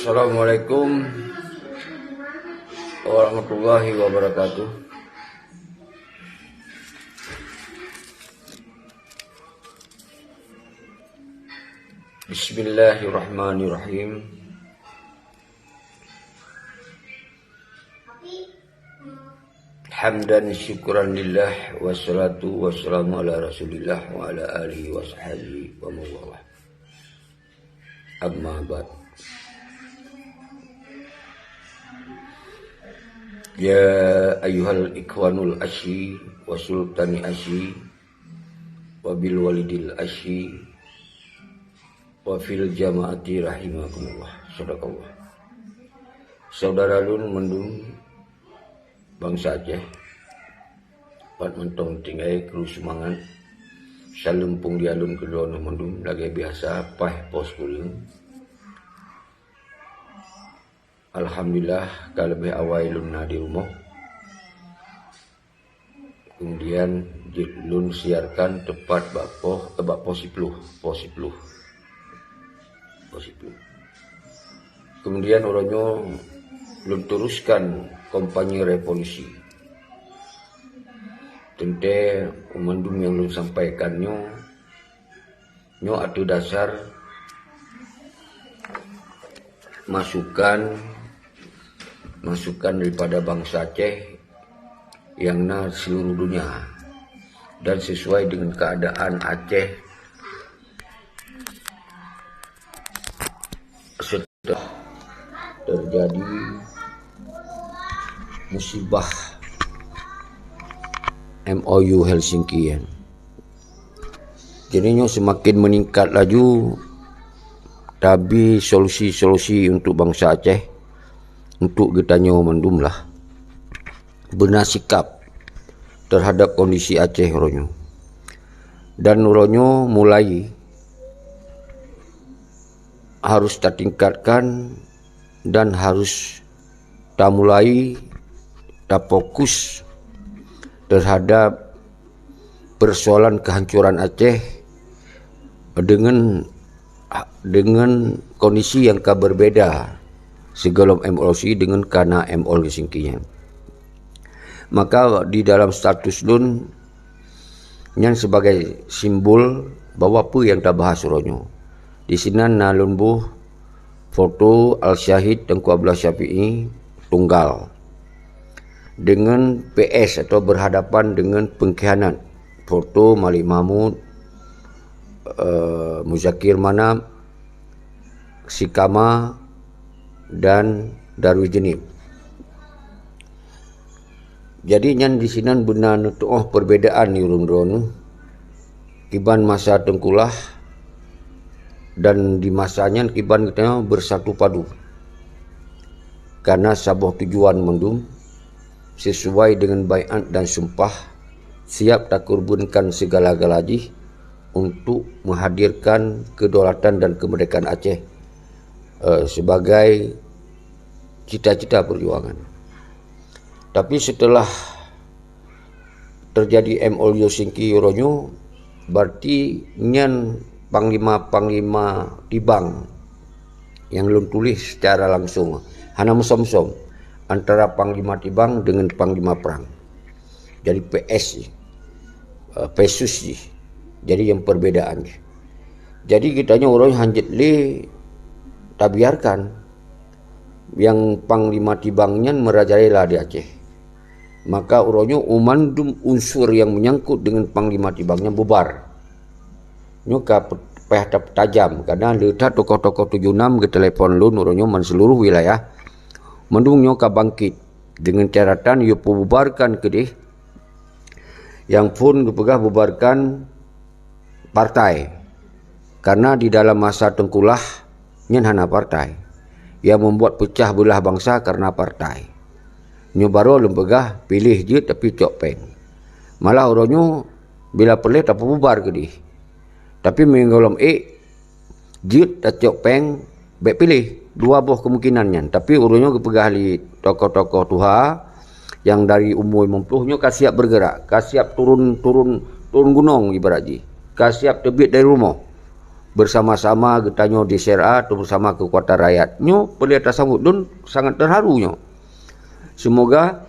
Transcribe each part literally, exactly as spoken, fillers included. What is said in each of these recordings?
Assalamualaikum warahmatullahi wabarakatuh. Bismillahirrahmanirrahim. Hamdan syukran lillah, wassalatu wassalamu ala Rasulillah wa ala alihi wa sahbihi wa mawalah. Amma ba'd. Ya ayyuhal ikhwanul asyi wa sultani asyi wa bil walidil asyi wa fil jamaati rahimakumullah. Sadaqallah. Saudara lôn mandum bansa Aceh, pat mantong tinggai kru seumangat. Saleuem peumulia lôn keu droeneuh mandum, lagée biasa paih poh sikureueng. Alhamdulillah, ka leubeh awai lôn na di rumoh. Kemudian jeuet lôn siarkan teupat bak poh, eh, bak poh siploh, poh siploh. Poh siploh. Kemudian uroe nyoe lôn teruskan kampanye revolusi. Teuntée mandum nyang lôn sampaikan nyoe, nyoe ateueh dasar masukan, masukan daripada bansa Aceh nyang na seluruh dunia dan sesuai dengan keadaan Aceh setelah terjadi musibah M O U Helsinki nyan. Jadi nyoe seumaken meuningkat laju, tabi solusi-solusi untuk bansa Aceh, untuk geutanyoe mandum lah beuna sikap terhadap kondisi Aceh uroe nyoe. Dan uroe nyoe mulai harus tatingkatkan dan harus tamulai tafokus terhadap persoalan kehancuran Aceh dengan, dengan kondisi yang ka berbeda sigohlom M O U Helsinki dengan kana M O U Helsinki nyan. Maka di dalam status lôn nyan sebagai simbol bahwa peue nyang tabahas uroe nyoe. Di sinan na lôn boh foto Al-Syahid Teungku Abdullah Syafi'i tunggal dengan P S atau berhadapan dengan pengkhianat. Foto Malik Mahmud, eh, Muzakir Manaf, Sikama, dan Darwis Jeunieb. Jadi nyan di sinan beuna neutuoh perbedaan di ureuëng droeneuh kiban masa teungkulah dan di masa nyan kiban geutanyoe bersatu padu. Karena saboh tujuan mandum sesuai dengan baiat dan sumpah siap takorbankan segala-gala jih untuk menghadirkan kedaulatan dan kemerdekaan Aceh, eh, sebagai cita-cita perjuangan. Tapi setelah terjadi M O U Helsinki uroe nyoe, berarti nyan panglima-panglima tibang nyang lôn tuléh secara langsung, hana musom-musom antara panglima tibang dengan panglima perang. Jadi P S jih, eh, pesus jih. Jadi nyang perbedaan jih. Jadi geutanyoe uroe nyoe hanjeuet lé tabiarkan nyang panglima tibang nyan merajalela di Aceh. Maka uroe nyoe mandum unsur nyang menyangkut dengan panglima tibang nyan bubar. Nyoe ka pe-, payah tapeutajam, karena le that tokoh-tokoh tujoh enam geutelepon lôn uroe nyoe man seluruh wilayah. Mandum nyoe ka bangkit dengan catatan yue peububarkan keudeh. Nyang phon geupeugah bubarkan partai. Karena di dalam masa teungkulah nyan hana partai. Yang membuat pecah belah bansa karena partai. Nyoe barô lôn peugah piléh jeuet tapi cok péng. Malah uroe nyoe bila peureulée tapeububar keudeh. Tapi meunyoe gohlom ék jeuet tacok péng, bék piléh. Dua boh kemungkinan nyan. Tapi uroe nyoe geupeugah lé tokoh-tokoh tuha nyang dari umu limong ploh nyoe ka siap bergerak, ka siap turun, turun, turun gunong ibarat jih. Ka siap teubiet dari rumoh. bersama-sama geutanyoe di C R A atau bersama kekuatan rakyat. Nyoe peureulée tasambot, lôn sangat terharu nyoe. Semoga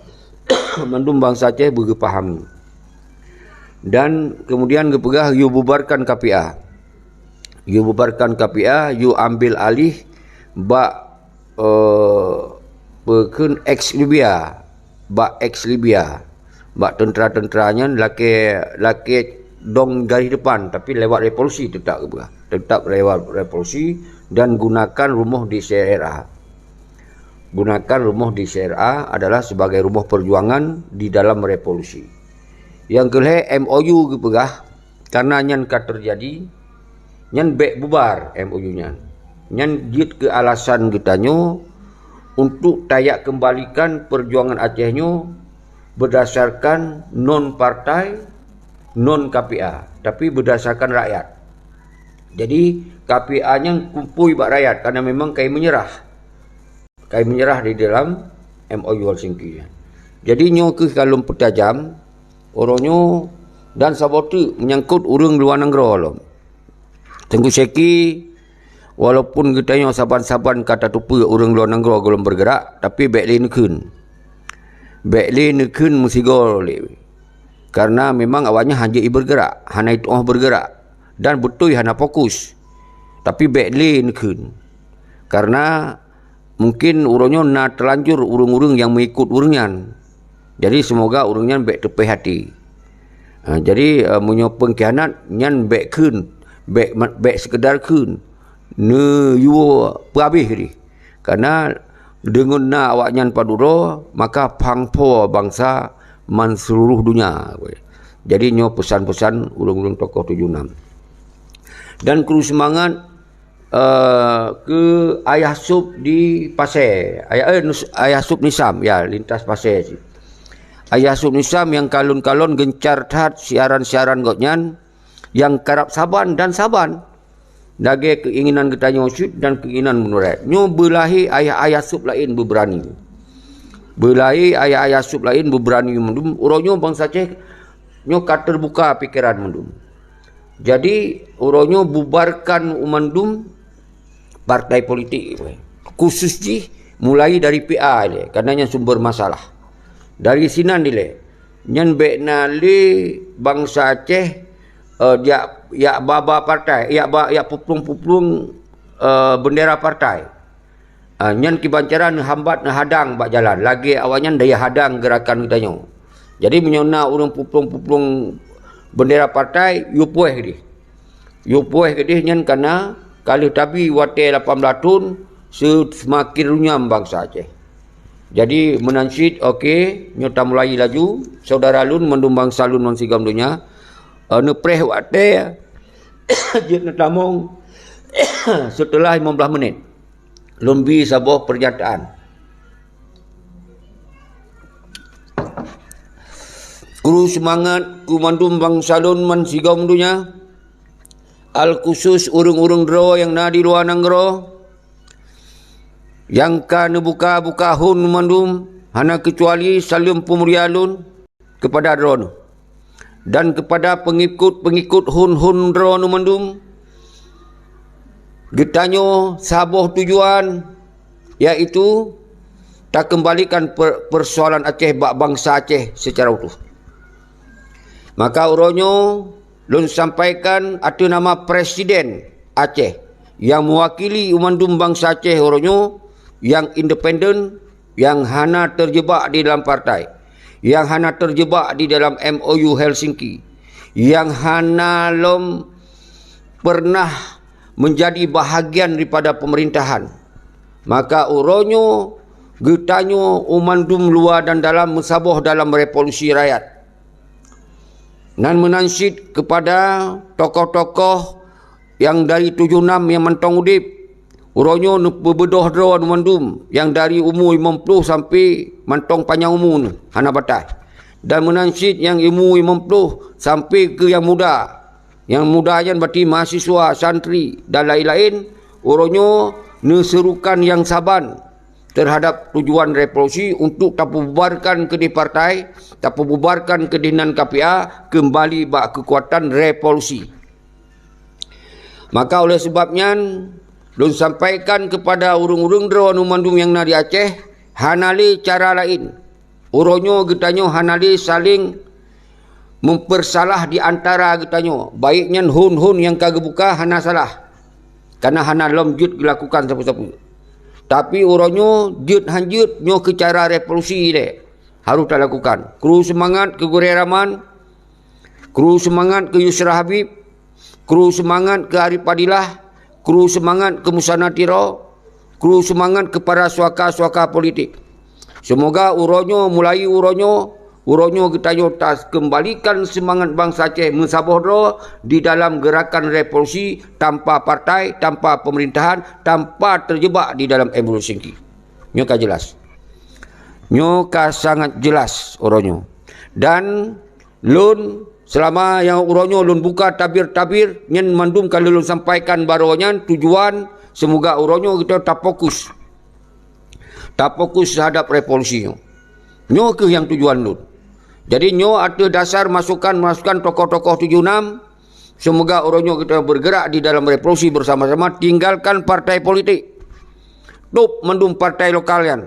mandum bansa Aceh beugeupahaman. Dan kemudian geupeugah, "Yue bubarkan K P A. Yue bubarkan K P A, yue ambil alih bak, eh, peue kheun, ex Libya, bak ex Libya, bak tentera-tentera nyan lakée, lakée dong garis depan, tapi lewat revolusi tetap geupeugah. Tetap lewat revolusi dan gunakan rumoh di C R A. Gunakan rumoh di C R A adalah sebagai rumoh perjuangan di dalam revolusi." Nyang keu lhée, M O U geupeugah, karena nyan ka teujadi, nyan bék bubar M O U nyan. Nyan jeuet keu alasan geutanyoe untuk tajak keumbalikan perjuangan Aceh nyoe berdasarkan non partai, non K P A, tapi berdasarkan rakyat. Jadi, K P A nyan kumpui bak rakyat, karena memang kai menyerah. Kai menyerah di dalam M O U Helsinki nyan. Jadi, nyoe kheueh ka lôn peutajam, uroe nyoe dan saboh teuk menyangkut ureuëng luwa nanggroe lom. Teungku Syeki, walaupun geutanyoe saban-saban ka tateupeue ureuëng luwa nanggroe gohlom beugeurak, tapi bék lé neukheun. Bék lé neukheun meusigoe lé. Karena memang awaknyan hana jeuet bergerak, hana jituoh bergerak, dan beutôi hana fokus. Tapi bék lé neukheun. Karena mungkin uroe nyoe na teulanjur ureuëng-ureuëng nyang meuikot ureuëng nyan. Jadi, seumoga ureuëng nyan bék teupéh até. Ha, jadi, eh, meunyoe peungkhianat nyan bék kheun, bék ma-, bék seukeudar kheun, neuyue peuhabéh deh. Karena deungon na awaknyan padub droe, maka phang pho bansa man seuluruh donya. Jadi, nyoe peusan-peusan ureuëng-ureuëng tokoh tujoh nam. Dan kru seumangat, eh, keu Ayah Sup di Pasé. Ayah, eh, Nus-, Ayah Sup Nisam, ya, lintas Pasé cit. Ayah Sup Nisam nyang kalon-kalon gencar that siaran-siaran gobnyan nyang karab saban dan saban. Lagée keuinginan geutanyoe cit dan keuinginan meunurot. Nyoe beulahé ayah-ayah Sup laén beubeurani. Beulahé ayah-ayah Sup laén beubeurani mandum. Uroe nyoe bansa Aceh nyoe ka teubuka pikeran mandum. Jadi, uroe nyoe bubarkan u mandum partai politik, khusus jih mulai dari P A ilée, karena nyan sumber masalah. Dari sinan dilée, nyan bék na lé bansa Aceh, eh, jak, jak ba-ba partai, jak ba, jak puplueng-puplueng, eh, bendera partai. Ah, nyan kiban cara neuhambat, neuhadang bak jalan. Lagée awaknyan daya hadang geurakan geutanyoe. Jadi, meunyoe na ureuëng puplueng-puplueng bendera partai, yue puéh deh. Yue puéh keudeh nyan kana ka lheueh tabi watée lapan blaih thon, se-, seumaken runyam bansa Aceh. Jadi, meunan cit, oke, nyoe tamulai laju, syedara lôn mandum bansa lôn ngon sigom donya, eh, neupreh watée jeuet neutamong seuteulah limong blaih menit. Lôn bi saboh peurnyataan. Kru seumangat keu mandum bansa lôn man sigom donya, alkhusus ureuëng-ureuëng droe nyang na di luwa nanggroe, nyang ka neubuka-buka hon mandum, hana keucuali saleuem peumulia lôn keupada droeneuh dan keupada peungikot-peungikot hon-hon droeneuh mandum. Geutanyoe saboh tujuan, yaitu takeumbalikan per-, peusoalan Aceh bak bansa Aceh seucara utuh. Maka uroe nyoe lôn sampaikan ateueh nama Presiden Aceh nyang meuwakili u mandum bansa Aceh uroe nyoe, nyang independen, nyang hana teujeubak di dalam partai, nyang hana teujeubak di dalam M O U Helsinki, nyang hana lom pernah menjadi bahagian daripada pemerintahan. Maka uroe nyoe geutanyoe u mandum luwa dan dalam meusaboh dalam revolusi rakyat. Nan meunan cit keupada tokoh-tokoh nyang dari tujoh nam nyang mantong udeb, uroe nyoe neupeubeudôh droe mandum nyang dari umu limong ploh sampoe mantong panyang umu neuh hana bataih. Dan meunan cit nyang umu limong ploh sampoe keu nyang muda. Nyang muda nyan berarti mahasiswa, santri, dan laén-laén, uroe nyoe neuserukan nyang saban terhadap tujuan revolusi untuk tapeububarkan keudeh partai, tapeububarkan keudeh nan K P A, keumbali bak keukuatan revolusi. Maka oleh sebab nyan, lôn sampaikan keupada ureuëng-ureuëng droeneuh mandum nyang na di Aceh, hana lé cara laén. Uroe nyoe geutanyoe hana lé saléng meupeusalah di antara geutanyoe, baik nyan hon-hon nyang ka geubuka hana salah, kareuna hana lom jeuet geulakukan sapeue-sapeue. Tapi uroe nyoe jeuet han jeuet nyoe keu cara revolusi ilée harôh talakukan. Kru seumangat keu Gurée Rahman, kru seumangat keu Yusra Habib, kru seumangat keu Arif Fadilah, kru seumangat keu Musanna Tiro, kru seumangat keu para suaka-suaka politik. Seumoga uroe nyoe, mulai uroe nyoe, uroe nyoe geutanyoe takeumbalikan seumangat bansa Aceh meusaboh droe di dalam geurakan revolusi tanpa partai, tanpa peumeurintahan, tanpa teujeubak di dalam Emerald City. Nyoe ka jeulaih. Nyoe ka sangat jeulaih uroe nyoe. Dan lôn, seulama nyang uroe nyoe lôn buka tabir-tabir nyan mandum ka lôn sampaikan baroe nyan tujuan, seumoga uroe nyoe geutanyoe tafokus. Tafokus teuhadap revolusi nyoe. Nyoe kheueh nyang tujuan lôn. Jadi nyoe ateueh dasar masukan-masukan tokoh-tokoh tujoh enam, seumoga uroe nyoe geutanyoe bergerak di dalam revolusi bersama-sama, tinggalkan partai politik. Tôb mandum partai lokal nyan,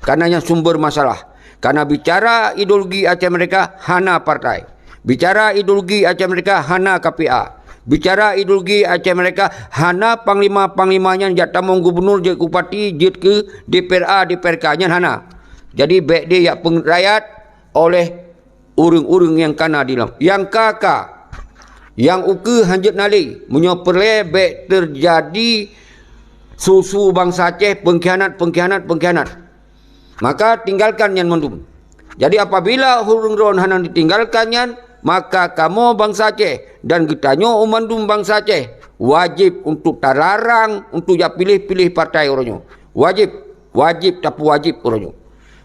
kareuna nyan sumber masalah. Kareuna bicara ideologi Aceh Merdeka hana partai. Bicara ideologi Aceh Merdeka hana K P A. Bicara ideologi Aceh Merdeka hana panglima-panglima nyan jak tamong gubunur, jeuet keu bupati, jeuet keu D P R A, D P R K nyan hana. Jadi bék deh jak peungeut rakyat oleh ureuëng-ureuëng nyang kana dilam. Nyang ka-ka, nyang ukeue hanjeuet na lé, meunyoe peureulée bék teujadi su-su bansa Aceh peungkhianat, peungkhianat, peungkhianat. Maka tinggalkan nyan mandum. Jadi apabila ureuëng droen hana ditinggalkan nyan, maka kamoe bansa Aceh dan geutanyoe mandum bansa Aceh wajéb untuk talarang untuk jak piléh-piléh partai uroe nyoe. Wajéb, wajéb tapeuwajéb uroe nyoe.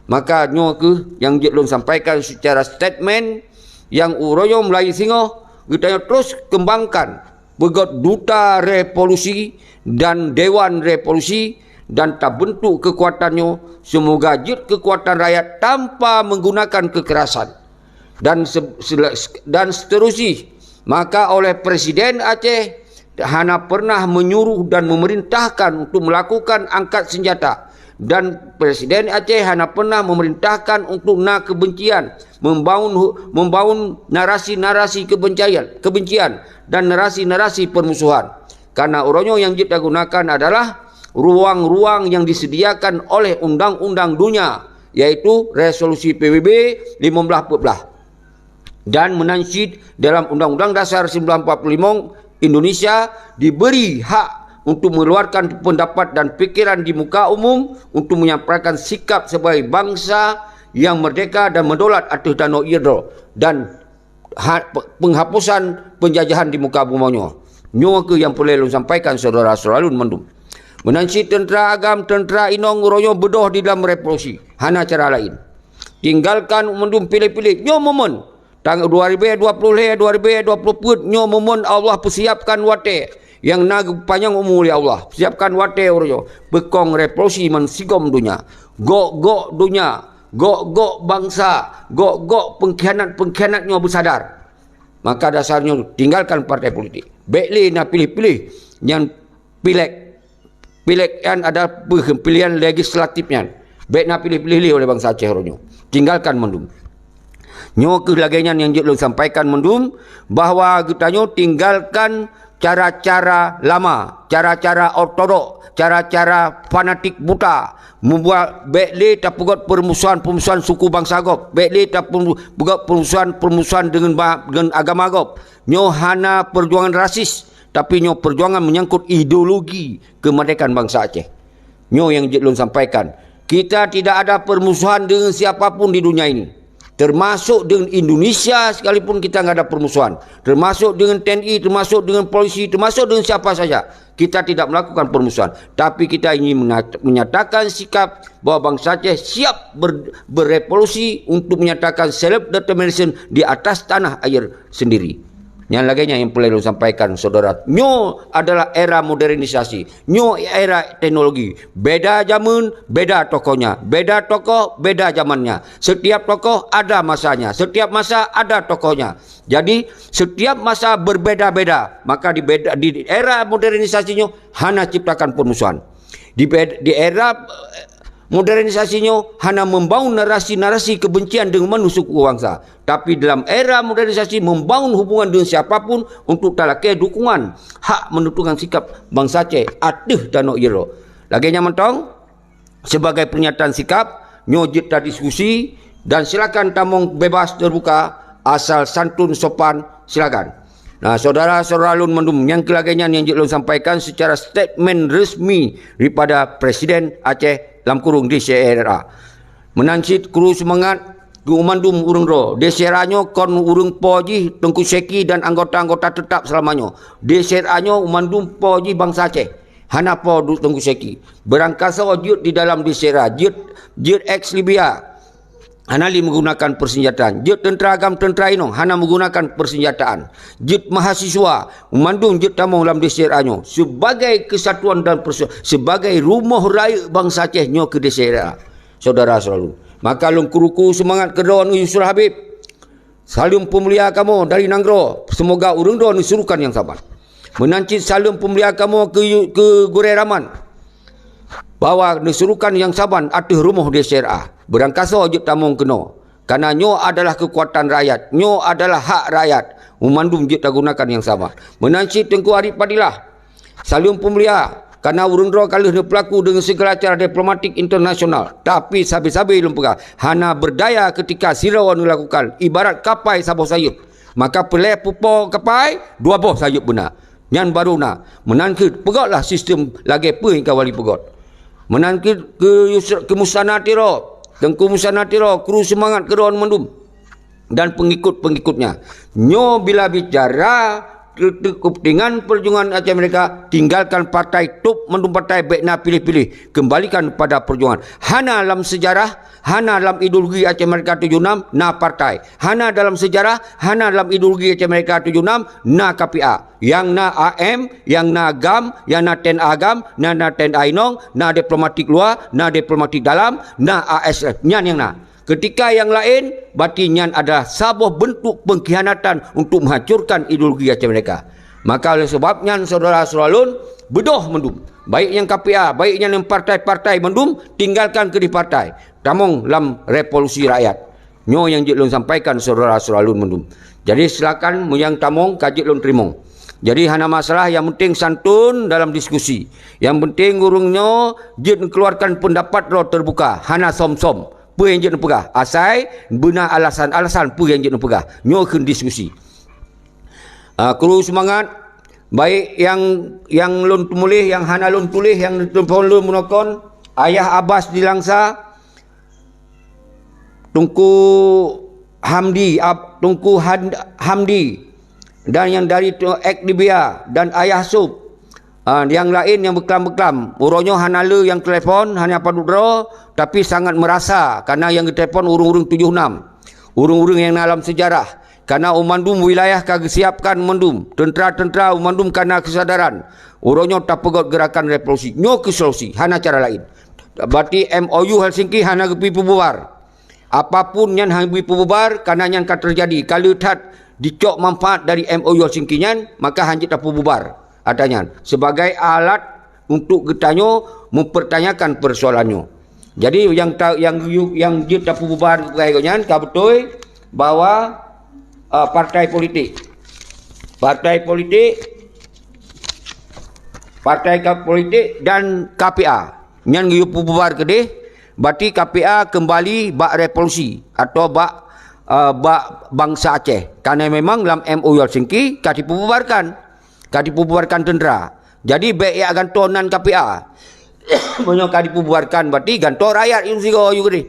Maka nyoe kheueh nyang jeuet lôn sampaikan seucara statement nyang uroe nyoe mulai singoh geutanyoe terus keumbangkan peugét duta revolusi dan dewan revolusi dan tabentuk keukuatan nyoe seumoga jeuet keukuatan rakyat tanpa menggunakan kekerasan dan se- sela- dan seterusnya. Maka oleh Presiden Aceh hana pernah menyuruh dan memerintahkan untuk melakukan angkat senjata dan Presiden Aceh hana pernah memerintahkan untuk na kebencian, membangun hu- membangun narasi-narasi kebencian, kebencian dan narasi-narasi permusuhan. Karena uroe nyoe nyang jeuet tagunakan adalah ruang-ruang yang disediakan oleh undang-undang dunia, yaitu Resolusi P B B lima belas empat belas. Dan meunan cit dalam Undang-Undang Dasar seribu sembilan ratus empat puluh lima Indonesia diberi hak untuk mengeluarkan pendapat dan pikiran di muka umum untuk menyampaikan sikap sebagai bangsa yang merdeka dan meudolat ateueh tanoh ie droe dan ha- pe- penghapusan penjajahan di muka bumoe nyoe. Nyoe kheueh nyang peureulée lôn sampaikan syedara-syedara lôn mandum. Meunan cit teuntara agam, teuntara inong uroe nyoe beudôh di dalam revolusi. Hana cara laén. Tinggalkan mandum piléh-piléh. Nyoe momen. Tang dua ribu dua puluh lhée, dua ribu dua puluh peuet, nyoe momen Allah peusiapkan watée nyang na geupanyang umu lé Allah. Siapkan watée uroe nyoe. Beukong revolusi meusigom donya. Gok-gok donya. Gok-gok bansa, gok-gok peungkhianat-peungkhianat nyoe beusadar. Maka dasar nyoe tinggalkan partai politik. Bék lé na piléh-piléh nyan pilék. Pilék nyan adalah peuh- pilihan legislatif nyan. Bék na piléh-piléh lé oleh bansa Aceh uroe nyoe. Tinggalkan mandum. Nyoe kheueh lagée nyan nyang jeuet lôn sampaikan mandum, bahwa geutanyoe tinggalkan cara-cara lama, cara-cara ortodok, cara-cara fanatik buta, membuat bék lé tapeugét permusuhan-permusuhan suku bansa gob, bék lé tapeugét permusuhan-permusuhan deungon ba- deungon agama gob. Nyoe hana perjuangan rasis, tapi nyoe perjuangan menyangkut ideologi kemerdekaan bansa Aceh. Nyoe nyang jeuet lôn sampaikan. Kita tidak ada permusuhan dengan siapa pun di dunia ini. Termasuk dengan Indonesia sekalipun kita nggak ada permusuhan. Termasuk dengan T N I, termasuk dengan polisi, termasuk dengan siapa saja. Kita tidak melakukan permusuhan. Tapi kita ingin menyat- menyatakan sikap bahwa bangsa Aceh siap ber- berevolusi untuk menyatakan self determination di atas tanah air sendiri. Nyang lagée nyan nyang peureulée lôn sampaikan, syedara. Nyoe adalah era modernisasi. Nyoe era teknologi. Beda jameun, beda tokohnya. Beda tokoh, beda zamannya. Setiap tokoh ada masanya. Setiap masa ada tokohnya. Jadi, setiap masa berbeda-beda. Maka di, beda, di era modernisasi nyoe hana ciptakan permusuhan. Di, bed- di era, eh, modernisasi nyoe hana membangun narasi-narasi kebencian dengan manusia suku bangsa. Tapi dalam era modernisasi membangun hubungan dengan siapapun untuk talakée dukungan hak menentukan sikap bangsa Aceh ateueh tanoh Iro. Lagée nyan mantong, sebagai pernyataan sikap, nyoe jeuet tadiskusi dan silakan tamong bebas terbuka asal santun sopan silakan. Nah, syedara-syedara lôn mandum, nyang keu lagée nyan nyang jeuet lôn sampaikan secara statement resmi daripada Presiden Aceh lam kurung D C R A. Meunan cit kru seumangat keu mandum ureuëng droe. D C R A nyoe kon ureuëng po jih Teungku Syeki dan anggota-anggota tetap selama nyoe. D C R A nyoe mandum po jih bansa Aceh. Hana po duek Teungku Syeki. Beurangkasoe jeuet di dalam D C R A, jeuet, jeuet ex Libya. Hana lé menggunakan persenjataan. Jeuet teuntera agam teuntera inong, hana menggunakan persenjataan. Jeuet mahasiswa, mandum jeuet tamong lam D C R A nyoe. Sebagai kesatuan dan perso-, sebagai rumoh rayeuk bansa Aceh nyoe keu D C R A. Syedara seulalu. Maka lôn kru-kru seumangat keudroe Yusra Habib. Saleuem peumulia kamoe dari nanggroe, seumoga ureuëng droe neusurukan nyang saban. Meunan cit saleuem peumulia kamoe keu, keu Gurée Raman, bahwa neusurukan nyang saban ateueh rumoh D C R A. Beurangkasoe jeuet tamong keunoe. Karena nyoe adalah keukuatan rakyat, nyoe adalah hak rakyat. Meumandum jeuet tagunakan nyang saban. Meunan cit Teungku Arif Fadilah, saleuem peumulia, karena ureuëng droe ka lheueh neupeulaku deungon sigala cara diplomatik internasional. Tapi sabe-sabe lôn peugah, hana berdaya ketika sidroe neulakukan, ibarat kapai saboh sayeuep. Maka peureulée pupo kapai, dua boh sayeuep beuna. Nyan baru na. Meunan kheueh peugotlah sistem lagée peue nyang ka wali peugöt. Meunan kheueh keu Yusra-, keu Musana Tiro, Teungku Musana Tiro, kru seumangat keudroe mandum dan pengikut-pengikutnya. Nyoe bila bicara keu-, keu-, kepentingan perjuangan Aceh Merdeka, tinggalkan partai top mandum partai, bék na piléh-piléh. Kembalikan pada perjuangan. Hana lam sejarah, hana lam ideologi Aceh Merdeka tujoh enam na partai. Hana dalam sejarah, hana dalam ideologi Aceh Merdeka tujoh enam na K P A. Yang na A M, yang na GAM, yang na T N A GAM, na, na T N A inong, na diplomatik luwa, na diplomatik dalam, na A S F. Nyan yang na. Ketika yang laén, berarti nyan adalah saboh bentuk pengkhianatan untuk menghancurkan ideologi Aceh Merdeka. Maka oleh sebab nyan, syedara-syedara lôn, beudôh mandum. Baik nyang K P A, baik nyang partai-partai mandum, tinggalkan keudeh partai. Tamong lam revolusi rakyat. Nyoe nyang jeuet lôn sampaikan, syedara-syedara lôn mandum. Jadi, silakan meunyoe tamong ka jeuet lôn teurimong. Jadi, hana masalah, yang penting santun dalam diskusi. Yang penting ureuëng nyoe jeuet keluarkan pendapat droe terbuka, hana som-som. Peue nyang jeuet neupeugah? Asai beuna alasan-alasan peue nyang jeuet neupeugah. Nyoe kheun diskusi. Ah, kru seumangat, baik nyang, nyang lôn teumuléh, nyang hana lôn tuléh, nyang telepon lôn meunokon, Ayah Abbas di Langsa, Teungku Hamdi, Ab-, Teungku Han-, Hamdi, dan nyang dari Tu-, Ek Dibia, dan Ayah Sup. Ah, nyang laén nyang beuklam-beuklam. Uroe nyoe hana le nyang telepon, hana padub droe, tapi sangat meurasa, karena nyang geutelepon ureuëng-ureuëng tujoh enam. Ureuëng-ureuëng nyang na lam sejarah. Karena u mandum wilayah ka geusiapkan mandum. Teuntra-teuntra u mandum ka na keusadaran. Uroe nyoe tapeugöt geurakan revolusi. Nyoe keu solusi, hana cara laén. Berarti M O U Helsinki hana geupeububar. Apapun nyan hana geupeububar, karena nyan ka teujadi. Ka le that jicok manfaat dari M O U Helsinki nyan, maka hana jeuet tapeububar. Ata nyan, sebagai alat untuk geutanyoe mempertanyakan persoalan nyoe. Jadi, nyang ta-, nyang, nyang jeuet tapeububar bukai nyan ka beutôi bahwa, uh, partai politik. Partai politik, partai ka-, politik dan K P A. Nyan geupeububar keudeh, berarti K P A keumbali bak revolusi atau bak, uh, bak bansa Aceh. Karena memang lam M O U Helsinki ka dipeububarkan. Ka dipeububarkan teuntra. Jadi, bék jak gantoe nan K P A. Meunyoe ka dipeububarkan, berarti gantoe rakyat nyang sigoe ayue keudeh.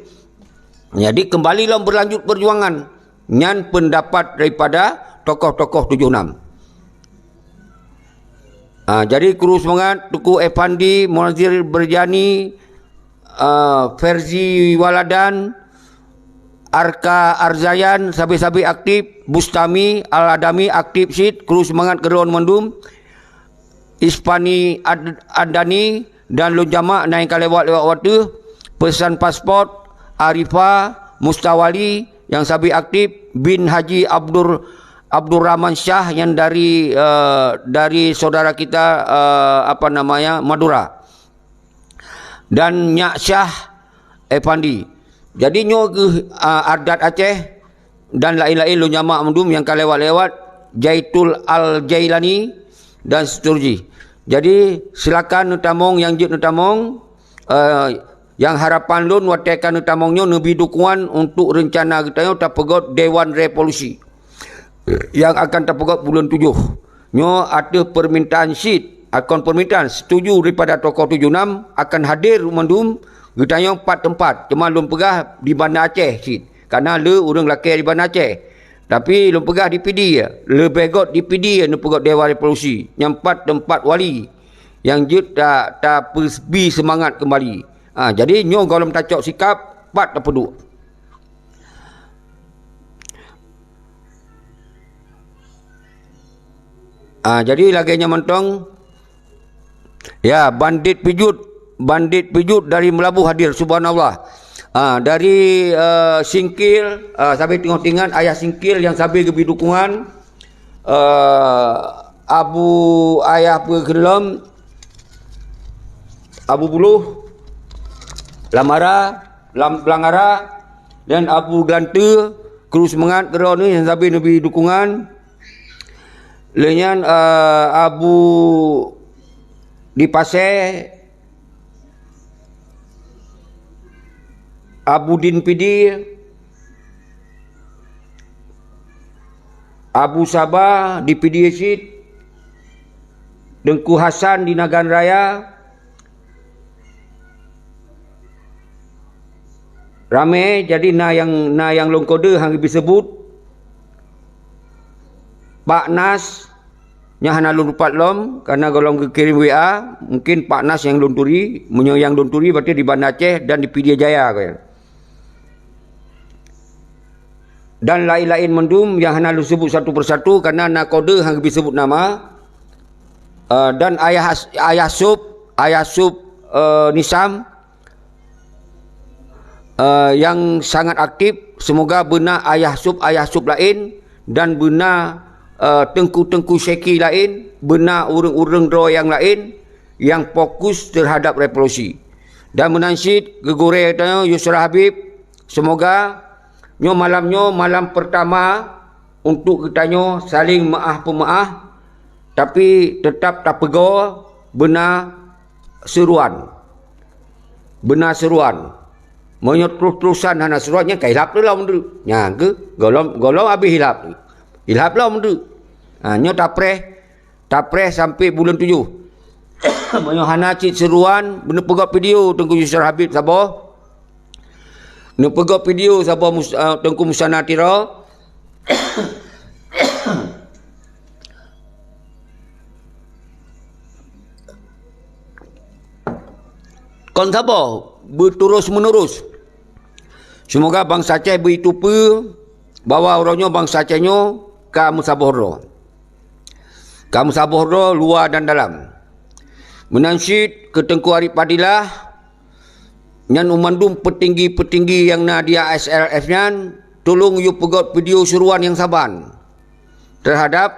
Jadi, kembali lom berlanjut perjuangan. Nyan pendapat daripada tokoh-tokoh tujoh enam. Ah, jadi, kru seumangat, Teungku Evandi, Munazir Berjani, ah, Ferzi Waladan, Arka Arzayan, sabe-sabe aktif, Bustami Al-Adami aktif cit, kru seumangat keudroe mandum, Ispani Ad-, Adani, dan lôn jamak nyang ka lewat-lewat wateuh, peusan paspot, Arifa, Mustawali, nyang sabe aktif, bin Haji Abdur-, Abdurrahman Syah nyang dari, eh, dari saudara kita, eh, apa namanya, Madura. Dan Nyak Syah Effandi. Jadi nyoe geuh, ah, adat Aceh dan laén-laén lôn jamak mandum nyang ka lewat-lewat, Jaitul Al-Jailani dan seterusnya. Jadi silakan neutamong nyang jeuet neutamong, eh, nyang harapan lôn watée ka neutamong nyoe neubi dukungan untuk reuncana geutanyoe tapeugét Dewan Revolusi nyang akan tapeugét buleuen tujoh. Nyoe ateueh peumintaan cit, akon peumintaan setuju daripada tokoh tujoh nam akan hadir mandum geutanyoe pat teumpat. Teuma lôn peugah di Banda Aceh cit, kareuna le ureuëng lakée di Banda Aceh. Tapi lôn peugah di Pidie, leubeh gét di Pidie neupeugét Dewan Revolusi nyang pat teumpat wali nyang jeuet ta-, tapeubri seumangat keumbali. Ha, jadi nyoe gohlom tacok sikap, pat tapeuduek. Ah, jadi lagée nyan mantong. Ya, Bandit Pijut, Bandit Pijut dari Meulaboh hadir, subhanallah. Ah, dari, eh, Singkil, ah, sabe teungoh teuingat Ayah Singkil nyang sabe geubi dukungan, eh, Abu Ayah Peugeulom, Abu Buluh, Lamara, Lam-, Belangara, dan Abu Glante, kru seumangat keudroe neuh nyang sabe neubi dukungan. Lheueh nyan, eh, Abu di Pasé, Abu Din Pidie, Abu Sabah di Pidie cit, Teungku Hasan di Nagan Raya, ramé, jadi na nyang, na nyang lôn kode han geubi seubut. Pak Nas, nyan hana lôn lupat lom, kareuna gohlom geukirém W A, mungkin Pak Nas nyang lôn turi, meunyoe nyang lôn turi berarti di Banda Aceh dan di Pidie Jaya, kan. Dan laén-laén mandum nyang hana lôn seubut satu persatu, kareuna na kode han geubi seubut nama. Eh, dan Ayah As-, Ayah Sup, Ayah Sup, eh, Nisam, eh, nyang sangat aktif. Semoga beuna Ayah Sup, Ayah Sup laén dan beuna, eh, teungku-teungku syeki laén, beuna ureuëng-ureuëng droe nyang laén nyang fokus terhadap revolusi. Dan meunan cit keu gurée tanyoe Yusra Habib, semoga nyoe malam nyoe malam pertama untuk geutanyoe saling meuáh-peumeuáh, tapi teutap tapeugoe beuna seuruan. Beuna seuruan. Meunyoe terus-terusan hana seuruan, nyan ka ilhab lom teuk. Nyan keuh, gohlom, gohlom habéh ilhab teuk. Ilhab lom teuk. Ha, nyoe tapreh, tapreh sampai buleuen tujoh. Meunyoe hana cit seuruan, neupeugét video Teungku Yusra Habib saboh. Neupeugét video saboh Mus-, eh, Teungku Musana Tiro. Kon saboh, beuturus-meunurus. Seumoga bansa Aceh beuiteupeue bahwa uroe nyoe bansa Aceh nyoe ka meusaboh droe. Ka meusaboh droe luwa dan dalam. Meunan cit keu Teungku Arif Fadilah, nyan u mandum peutinggi-peutinggi nyang na di A S R F nyan, tulông yue peugét video seuruan nyang saban terhadap,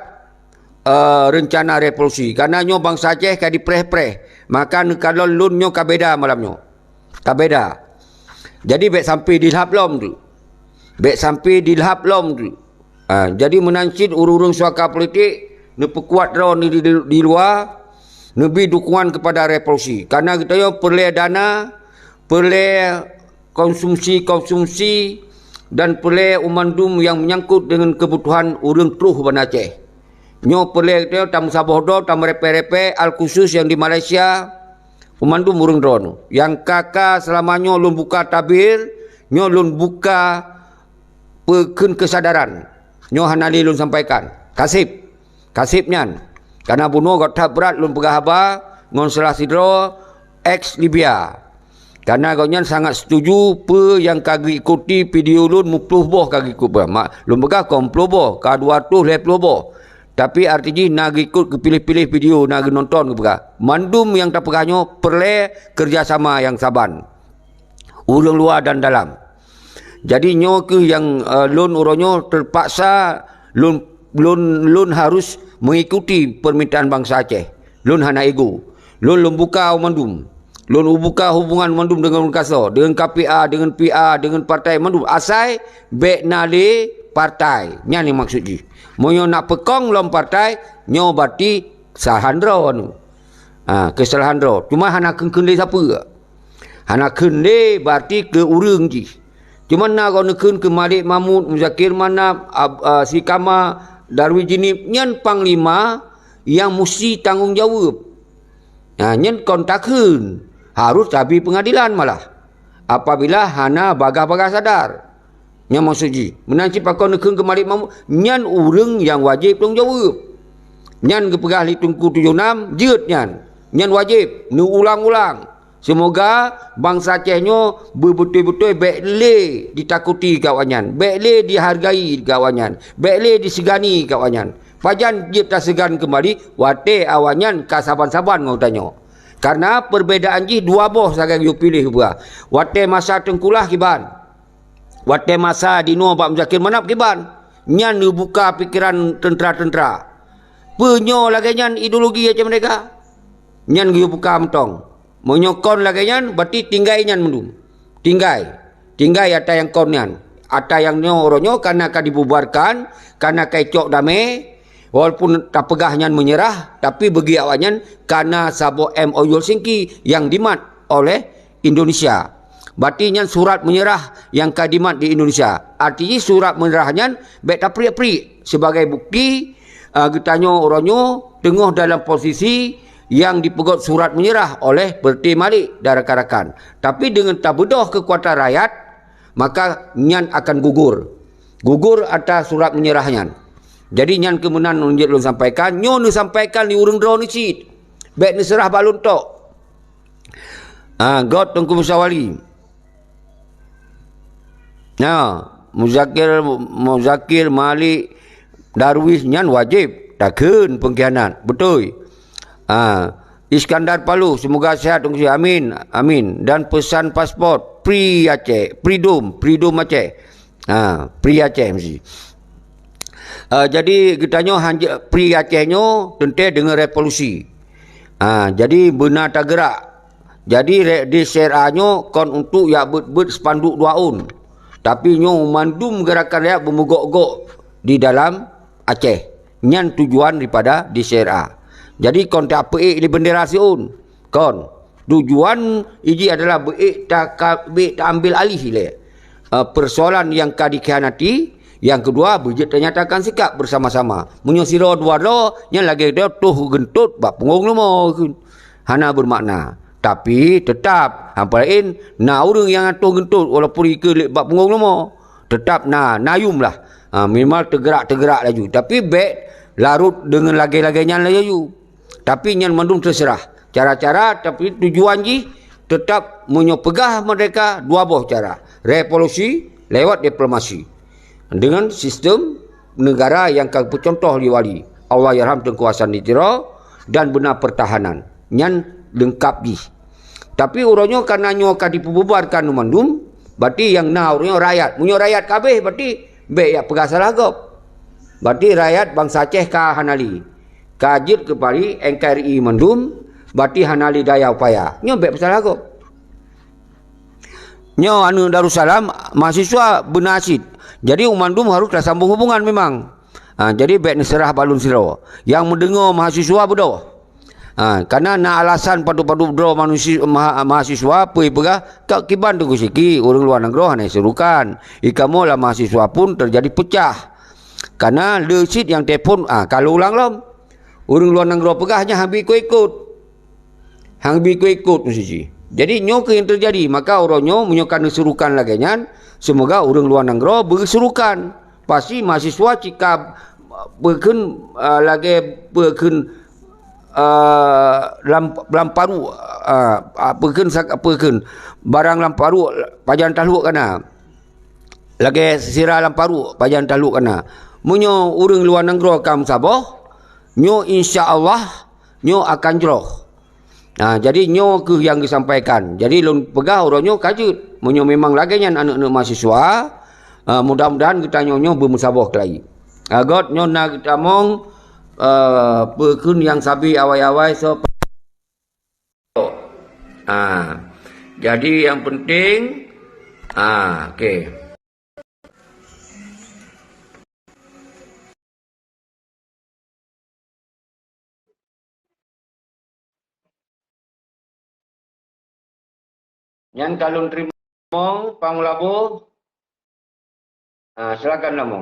eh, reuncana revolusi. Kareuna nyoe bansa Aceh ka dipreh-preh, maka neukalon lôn nyoe ka beda malam nyoe. Ka beda. Jadi bék sampai dilhab lom teuk. Bék sampai dilhab lom teuk. Ha, jadi meunan cit ureuëng-ureuëng suaka politik neupeukuat droe di, di, di luwa, neubi dukungan kepada revolusi. Kareuna geutanyoe peureulée dana, peureulée konsumsi-konsumsi dan peureulée u mandum nyang meunyangkot deungon keubutuhan ureuëng troh Banda Aceh. Nyoe peureulée geutanyoe tameusaboh droe, tameurepée-repée, al khusus nyang di Malaysia, u mandum ureuëng droe nyoe. Nyang ka-ka seulama nyoe lôn buka tabir, nyoe lôn buka peukheun keusadaran. Nyoe hana lé lôn sampaikan. Kaseb. Kaseb nyan. Kareuna bunoe göt that brat lôn peugah haba ngon salah sidroe eks Libya. Karena gobnyan sangat setuju peue nyang ka geuikuti video lôn, meuploh boh ka geuikot bah. Mak, lôn peugah kon meuploh boh, ka dua ratus lhèe ploh boh. Tapi arti jih na geuikot geupiléh-piléh video, na geunonton geupeugah. Mandum nyang tapeugah nyoe peureulèe keureuja sama nyang saban. Ureueng luwa dan dalam. Jadi nyoe kheueh nyang, eh, lôn uroe nyoe teupaksa lôn, lôn, lôn harus mengikuti permintaan bansa Aceh. Lôn hana ego. Lôn, lôn buka mandum. Lôn buka hubungan mandum deungon kasoe, deungon K P A, deungon P A, deungon partai mandum. Asai bèk na lé partai. Nyan nyang maksud jih. Meunyoe na peukong lom partai, nyoe berarti kesalahan droe anu. Ha, kesalahan droe. Cuma hana kheun-kheun lé sapeue. Hana kheun lé berarti keu ureueng jih. Cuma na gob neukheun keu Malik Mahmud, Muzakir Manaf, Ab-, a, Sikama, Darwis Jeunieb, nyan panglima nyang musti tanggong jaweueb. Nah, nyan kon takheun, harôh tabi peungadilan malah. Apabila hana bagah-bagah sadar. Nyan maksud jih. Meunan cit pakon neukheun keu Malik Mahmud, nyan ureueng nyang wajéb tanggong jaweueb. Nyan geupeugah lé Teungku tujoh nam, jeuet nyan. Nyan wajéb, neuulang-ulang. Seumoga bansa Aceh nyoe beubeutôi-beutôi bèk lé jitakuti keu awaknyan, bèk lé jihargai keu awaknyan, bèk lé jiseugani keu awaknyan. Pajan jeuet taseugan keumbali watèe awaknyan ka saban-saban ngon geutanyoe. Karena perbedaan jih dua boh sagai geuyue piléh geupeugah. Watèe masa Teungku Lah kiban. Watèe masa jinoe bak Muzakir Manaf kiban. Nyan neubuka pikeran teuntra-teuntra. Peue nyoe lagèe nyan ideologi Aceh Merdeka? Nyan geuyue buka mantong. Meunyoe kon lagèe nyan, berarti tinggai nyan mandum. Tinggai. Tinggai ata nyang kon nyan. Ata nyang nyoe uroe nyoe kana ka dibubarkan, kana ka icok damé, walaupun tapeugah nyan meunyeurah, tapi bagi awaknyan kana saboh M O U Helsinki nyang dimat oleh Indonesia. Berarti nyan surat meunyeurah nyang ka dimat di Indonesia. Arti jih surat meunyeurah nyan bèk tapriek-priek sibagai bukti, a, geutanyoe uroe nyoe teungoh dalam posisi nyang dipeugöt surat meunyeurah oleh Perdana Menteri Malik dan rakan-rakan. Tapi deungon tabeudôh keukuatan rakyat, maka nyan akan gugur. Gugur ata surat meunyeurah nyan. Jadi nyan keuh meunan nyang jeuet lôn sampaikan, nyoe neusampaikan di ureueng droeneuh cit. Bèk neuseurah bak lôn tok. Ah, göt Teungku Musa Wali. Nah, Muzakir, Muzakir, Malik, Darwis nyan wajéb takheun pengkhianat. Beutôi. Ah, Iskandar Palu, semoga sehat Teungku. Amin. Amin. Dan pesan paspor, Free Aceh, Freedom, Freedom Aceh. Ha, Free Aceh meusti. Ah, jadi geutanyoe hana Free Aceh nyoe teuntèe deungon revolusi. Ha, jadi beuna tageurak. Jadi re-, D C R A nyoe kon untuk jak beuet-beuet spanduk dua ôn. Tapi nyoe mandum gerakan rakyat beumeugob-gob di dalam Aceh. Nyan tujuan daripada D C R A. Jadi kon tapeuék lé bendera siôn. Kon. Tujuan jih adalah beuék taka-, beuék taambil alih lé, eh, persoalan nyang ka dikhianati. Nyang keudua, beujeuet tanyatakan sikap bersama-sama. Meunyoe sidroe dua droe, nyan lagèe droe toh geuntot bak punggong leumo kheun. Hana beumakna. Tapi teutap, hampa laén, na ureueng nyang toh geuntot walaupun ikeue lé bak punggong leumo. Teutap na, na yuem lah. Ha, minimal teugeurak-teugeurak laju. Tapi bèk larot deungon lagèe-lagèe nyan laju. Tapi nyan mandum teuseurah. Cara-cara, tapi tujuan jih teutap meunyoe peugah merdeka dua boh cara. Revolusi lewat diplomasi. Deungon sistem negara nyang ka peucuntoh lé Wali. Allahyarham Teungku Hasan di Tiro dan beuna pertahanan. Nyan leungkap jih. Tapi uroe nyoe kareuna nyoe ka dipeububarkan mandum, berarti nyang na uroe nyoe rakyat. Meunyoe rakyat ka abéh, berarti bèk jak peugah salah gob. Berarti rakyat bansa Aceh ka hana lé. Ka jeuet keu N K R I mandum, berarti hana lé daya upaya. Nyoe bèk peusalah gob. Nyoe aneuk Darussalam, mahasiswa beuna cit. Jadi, mandum harôh tasambong hubungan memang. Ha, jadi, bèk neuseurah bak lôn sidroe. Nyang meudeungoe mahasiswa beudôh. Ha, kareuna na alasan padub-padub droe manusi-, maha-, mahasiswa, peue peugah, ka kiban Teungku Syiki, ureueng luwa nanggroe hana jisurukan. Di kamoe lam mahasiswa pun teujadi peucah. Kareuna le cit nyang telepon, ah, ka lôn ulang lom. Ureueng luwa nanggroe peugah nyan hana bri ikot-ikot. Hana bri ikot-ikot meusti jih. Jadi, nyoe keuh nyang teujadi. Maka uroe nyoe, meunyoe ka neusurukan lagèe nyan, seumoga ureueng luwa nanggroe beusurukan. Pasti mahasiswa cit ka, ah, peue kheun, ah, lagèe peue kheun, eh, lam, lam paruek, eh, apa kheun, sak-, apa kheun, barang lam paruek pajan tahlok kana. Lagèe sira lam paruek pajan tahlok kana. Meunyoe ureueng luwa nanggroe ka meusaboh, nyoe insya Allah nyoe akan jroh. Ha, jadi nyoe kheueh nyang geusampaikan. Jadi lôn peugah uroe nyoe ka jeuet. Meunyoe memang lagèe nyan aneuk-aneuk mahasiswa, ha, mudah-mudahan geutanyoe nyoe beumeusaboh keulayi. Ha, göt nyoe na geutamong, eh, peue kheun nyang sabe awai-awai so. Ha. Jadi yang penting, ha, okey. Nyan ka lôn teurimong, Pang Labu. Ah, silakan Labu.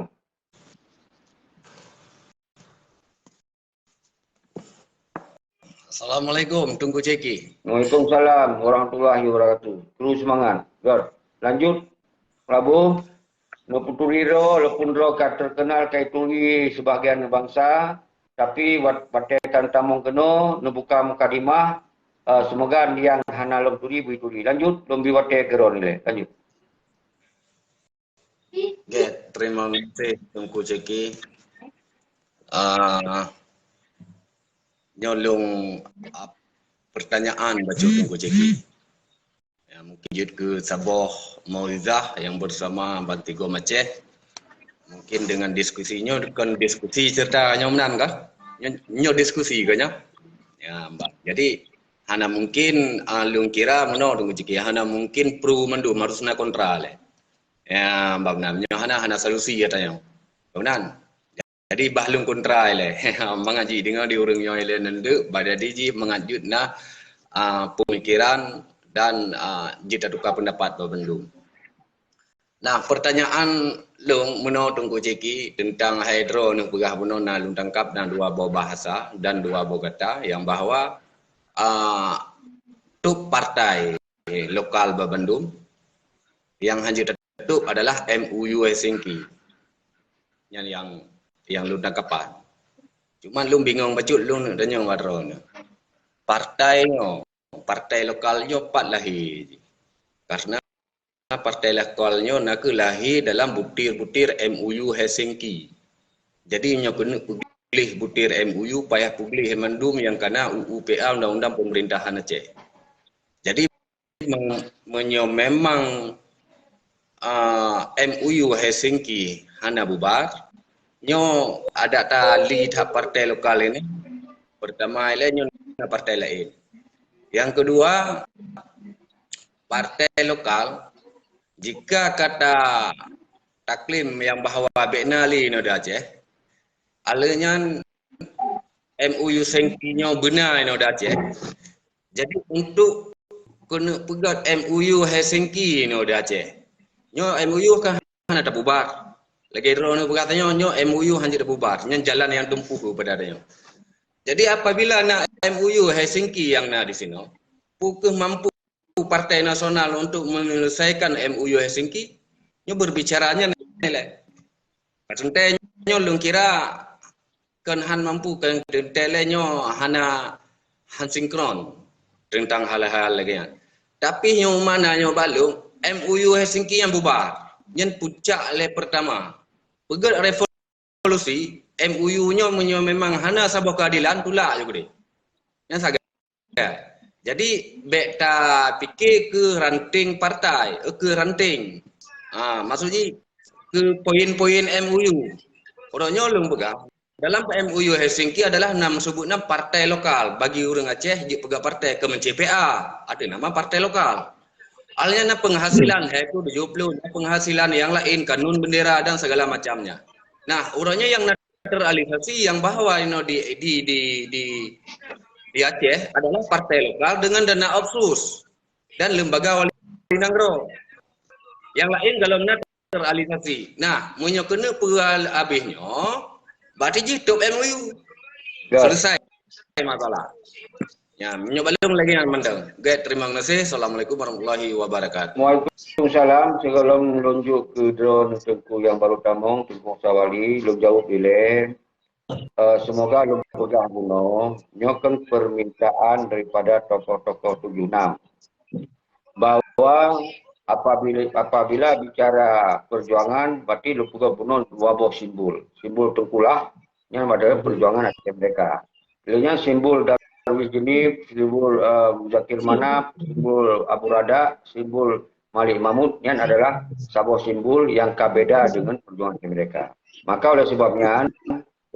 Assalamualaikum, Teungku Ceki. Waalaikumsalam warahmatullahi wabarakatuh. Terus semangat. Gor. Lanjut, Labu. Neupeuturi droe, walaupun droe ka terkenal ka ituri sebahagian bansa, tapi wat-, watèe tan tamong keunoe, neubuka mukadimah, eh, semoga nyang hana lom turi beu ituri. Lanjut, lom bi watèe keu droe nilai. Lanjut. Oke, terima kasih Teungku Ceki. Ah, nyoe lôn, ah, pertanyaan bacut Teungku Ceki. Ya, mungkin jeuet keu saboh mauizah nyang bersama Bantigom Aceh. Mungkin dengan diskusi nyoe, kon diskusi serta nyoe meunan kah? Nyoe, nyoe diskusi kah nyoe? Ya, bah. Jadi, hana mungkin, ah, lôn kira meunoe Teungku Ceki, hana mungkin pro mandum, harus na kontra lé. Ya, bah meunan. Nyoe hana, hana solusi ata nyoe. Bah meunan. Jadi bah lôn kontra ilèe. Mangat jideungoe di ureueng nyoe ilèe neundeuek, bah jadi jih mangat jeuet na, ah, pemikiran dan, ah, jeuet tatuka pendapat bak bandum. Nah, pertanyaan lôn meunoe Teungku Ceki teuntang hai droe neupeugah bunoe na lôn tangkap na dua boh bahasa dan dua boh kata yang bahwa, ah, top partai lokal bak bandum yang hanjeuet top adalah M O U Helsinki. Nyan nyang, nyang lôn tangkapan. Cuma lôn bingong bacut lôn tanyong bak droeneuh. Partai nyoe, partai lokal nyoe pat lahé jih. Karena partai lokal nyoe nakeuh lahé dalam butir-butir M O U Helsinki. Jadi nyoe keuneuk peugleh butir M O U, payah peugleh mandum nyang kana U U P A, Undang-Undang Pemerintahan Aceh. Jadi me-, meunyoe memang, ah, M O U Helsinki hana bubar, nyoe adak tali that partai lokal ini. Pertama ilèe nyoe na partai laén. Yang kedua, partai lokal, jika kata taklim yang bahwa bèk na lé inoe di Aceh, alèh nyan M O U Helsinki nyoe beuna inoe di Aceh. Jadi untuk keuneuk peugöt M O U Helsinki inoe di Aceh, nyoe M O U kan hana tabubar. Lagèe droeneuh peugah tanyoe, nyoe M O U hanjeuet tabubar. Nyan jalan nyang teumpuh keupada tanyoe. Jadi apabila na M O U Helsinki nyang na di sinoe, peu kheueh mampu Partai Nasional untuk menyelesaikan M O U Helsinki, nyoe berbicara nyan ilèe. Teuntèe nyoe lôn kira kon han mampu, kon teuntèe lé nyoe hana, han sinkron teuntang hal-hal lagèe nyan. Tapi nyoe mana nyoe balok, M O U Helsinki nyang bubar. Nyan pucak lé pertama. Peugöt revolusi, M O U nyoe meunyoe memang hana saboh keadilan, tulak ju keudeh. Nyan sagai. Jadi, bèk tapike keu ranting partai, eh, keu ranting. Ha, maksud jih, keu poin-poin M O U. Uroe nyoe lôn peugah, dalam M O U Helsinki adalah na meuseubut nan partai lokal. Bagi ureueng Aceh, jeuet peugah partai, keu meucé P A, ada nama partai lokal. Alnya na penghasilan, hai pun tujuh puluh, na penghasilan nyang laén, kanun bendera dan segala macamnya. Nah, uroe nyoe nyang na naturalisasi nyang bahwa inoe di, di, di, di, di Aceh adalah partai lokal dengan dana otsus dan lembaga wali nanggroe. Nyang laén golom naturalisasi. Nah, meunyoe keuneuk peue abéh nyoe, berarti jih top M O U. Ya. Selesai masalah. Ya, meunyoe balong lagèe nyan mantong. Oke, terima kasih. Assalamualaikum warahmatullahi wabarakatuh. Waalaikumsalam. Sigohlom lôn jok keu droeneuh Teungku nyang baru tamong, Teungku Sawali, lôn jaweueb ilèe. Eh, semoga lôn peugah bunoe, nyoe kan permintaan daripada tokoh-tokoh tujuh enam, bahwa apabila, apabila bicara perjuangan, berarti lôn peugah bunoe dua boh simbol. Simbol Teungku Lah, nyan adalah perjuangan Aceh Merdeka. Lheueh nyan simbol Darwis Jeunieb, simbol, eh, Muzakir Manaf, simbol Abu Radak, simbol Malik Mahmud, nyan adalah saboh simbol nyang ka beda dengan perjuangan Aceh Merdeka. Maka oleh sebab nyan,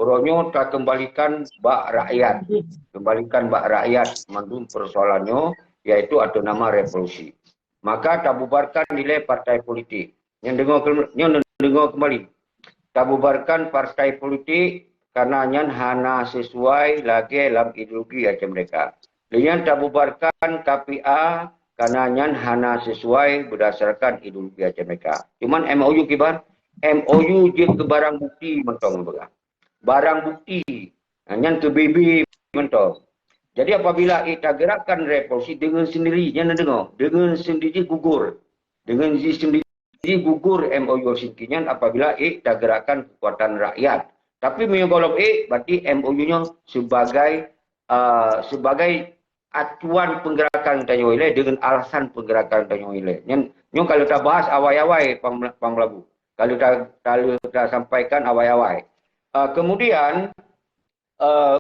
uroe nyoe takembalikan bak rakyat. Kembalikan bak rakyat mandum persoalan nyoe, yaitu ateueh nama revolusi. Maka tabubarkan ilée partai politik. Nyan deungoe ke-, nyan deungoe kembali. Tabubarkan partai politik karena nyan hana sesuai lagée lam ideologi Aceh Merdeka. Lheueh nyan tabubarkan K P A karena nyan hana sesuai berdasarkan ideologi Aceh Merdeka. Cuman M O U kiban, M O U jeuet keu barang bukti mantong peugah. Barang bukti. Ha, nyan keu B B mantong. Jadi apabila ék tagerakkan revolusi dengan sendiri, nyan deungoe, dengan sendiri gugur. Dengan sendiri gugur M O U Helsinki nyan apabila ék tagerakkan kekuatan rakyat. Tapi meunyoe gohlom ék, berarti M O U nyoe sebagai, uh, sebagai acuan penggerakan tanyoe ilée dengan alasan penggerakan tanyoe ilée. Nyan, nyoe kalau tabahas awai-awai Pang, Pang Melabu. Kalau ta, kalau tasampaikan awai-awai. Uh, kemudian, uh,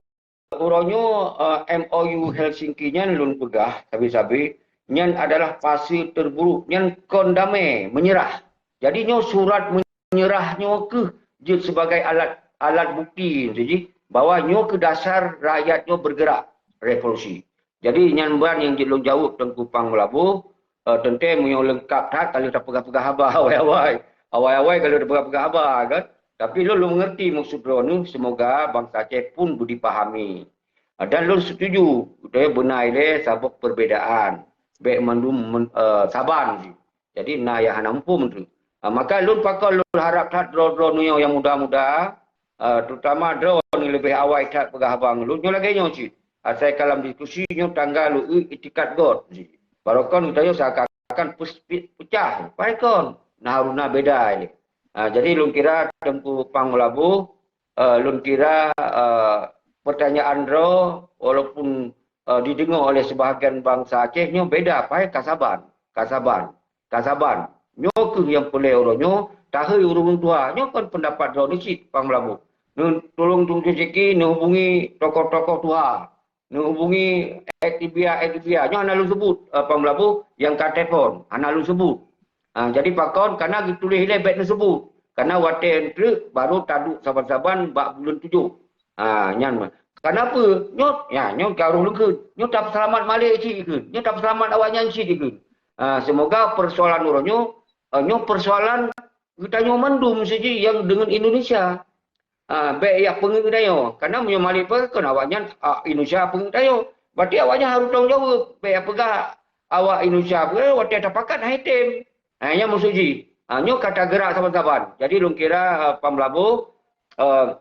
uroe nyoe, uh, M O U Helsinki nyan lôn peugah sabe-sabe, nyan adalah fase terburuk, nyan kon damé, menyerah. Jadi nyoe surat menyerah nyoe keuh jeuet sebagai alat, alat bukti jih bahwa nyoe keuh dasar rakyat nyoe bergerak revolusi. Jadi nyan ban nyang jeuet lôn jaweueb Teungku Pang Meulaboh, eh, teuntée meunyoe leungkap that ka lheueh tapeugah-peugah haba awai-awai. Awai-awai ka lheueh tapeugah-peugah haba kan. Tapi lôn, lôn mengerti maksud droeneuh, semoga bansa Aceh pun beudipahami. Ah, dan lôn setuju, beuna ilée saboh perbedaan. Bék mandum men-, eh, saban jih. Jadi na nyang hana muphom teuk. Ah, maka lôn pakon lôn harab that droe-droe nyoe nyang muda-muda, ah, terutama droeneuh leubeh awai that peugah haba ngon lôn, nyoe lagée nyoe cit. Asai ka lam diskusi nyoe tangga lôn eu itikad göt cit. Barokon geutanyoe seakan-akan pus-, pi-, pecah. Pakon? Na haruna beda ilée. Ah, jadi lôn kira Teungku Pang Meulaboh, eh, lôn kira, eh, pertanyaan droe walaupun, eh, dideungoe oleh sebahagian bansa Aceh nyoe beda, pakon ka saban, ka saban, ka saban. Nyoe keuh nyang peureulée uroe nyoe, tahôi ureuëng tuha. Nyoe kon pendapat droeneuh cit Pang Meulaboh. Neutulông Teungku Zaki neuhubungi tokoh-tokoh tuha. Neuhubungi aktivis-aktivis. Nyoe hana lôn sebut, eh, Pang Meulaboh nyang ka telepon, hana lôn sebut. Ah, jadi pakon? Karena geutuléh ilée bék neuseubut. Karena watée treuk baru taduek saban-saban bak buleuen tujoh. Ah, nyan mah. Karena apa? Nyoe, ya, nyoe ka roh lôn kheun. Nyoe tapeuseulamat Malée cit kheun. Nyoe tapeuseulamat awaknyan cit kheun. Ah, semoga persoalan uroe nyoe, eh, nyoe persoalan geutanyoe mandum saji nyang deungon Indonesia. Ah, bék jak peungeuet tanyoe. Karena meunyoe Malée peugah kon awaknyan, ah, Indonesia peungeuet tanyoe. Berarti awaknyan harôh tanggung jaweueb. Bék jak peugah awak Indonesia peugah watée tapakat hana item. Ha, nyan maksud jih. Ha, nyoe ka tageurak saban-saban. Jadi lôn kira, eh, Pang Meulaboh, eh,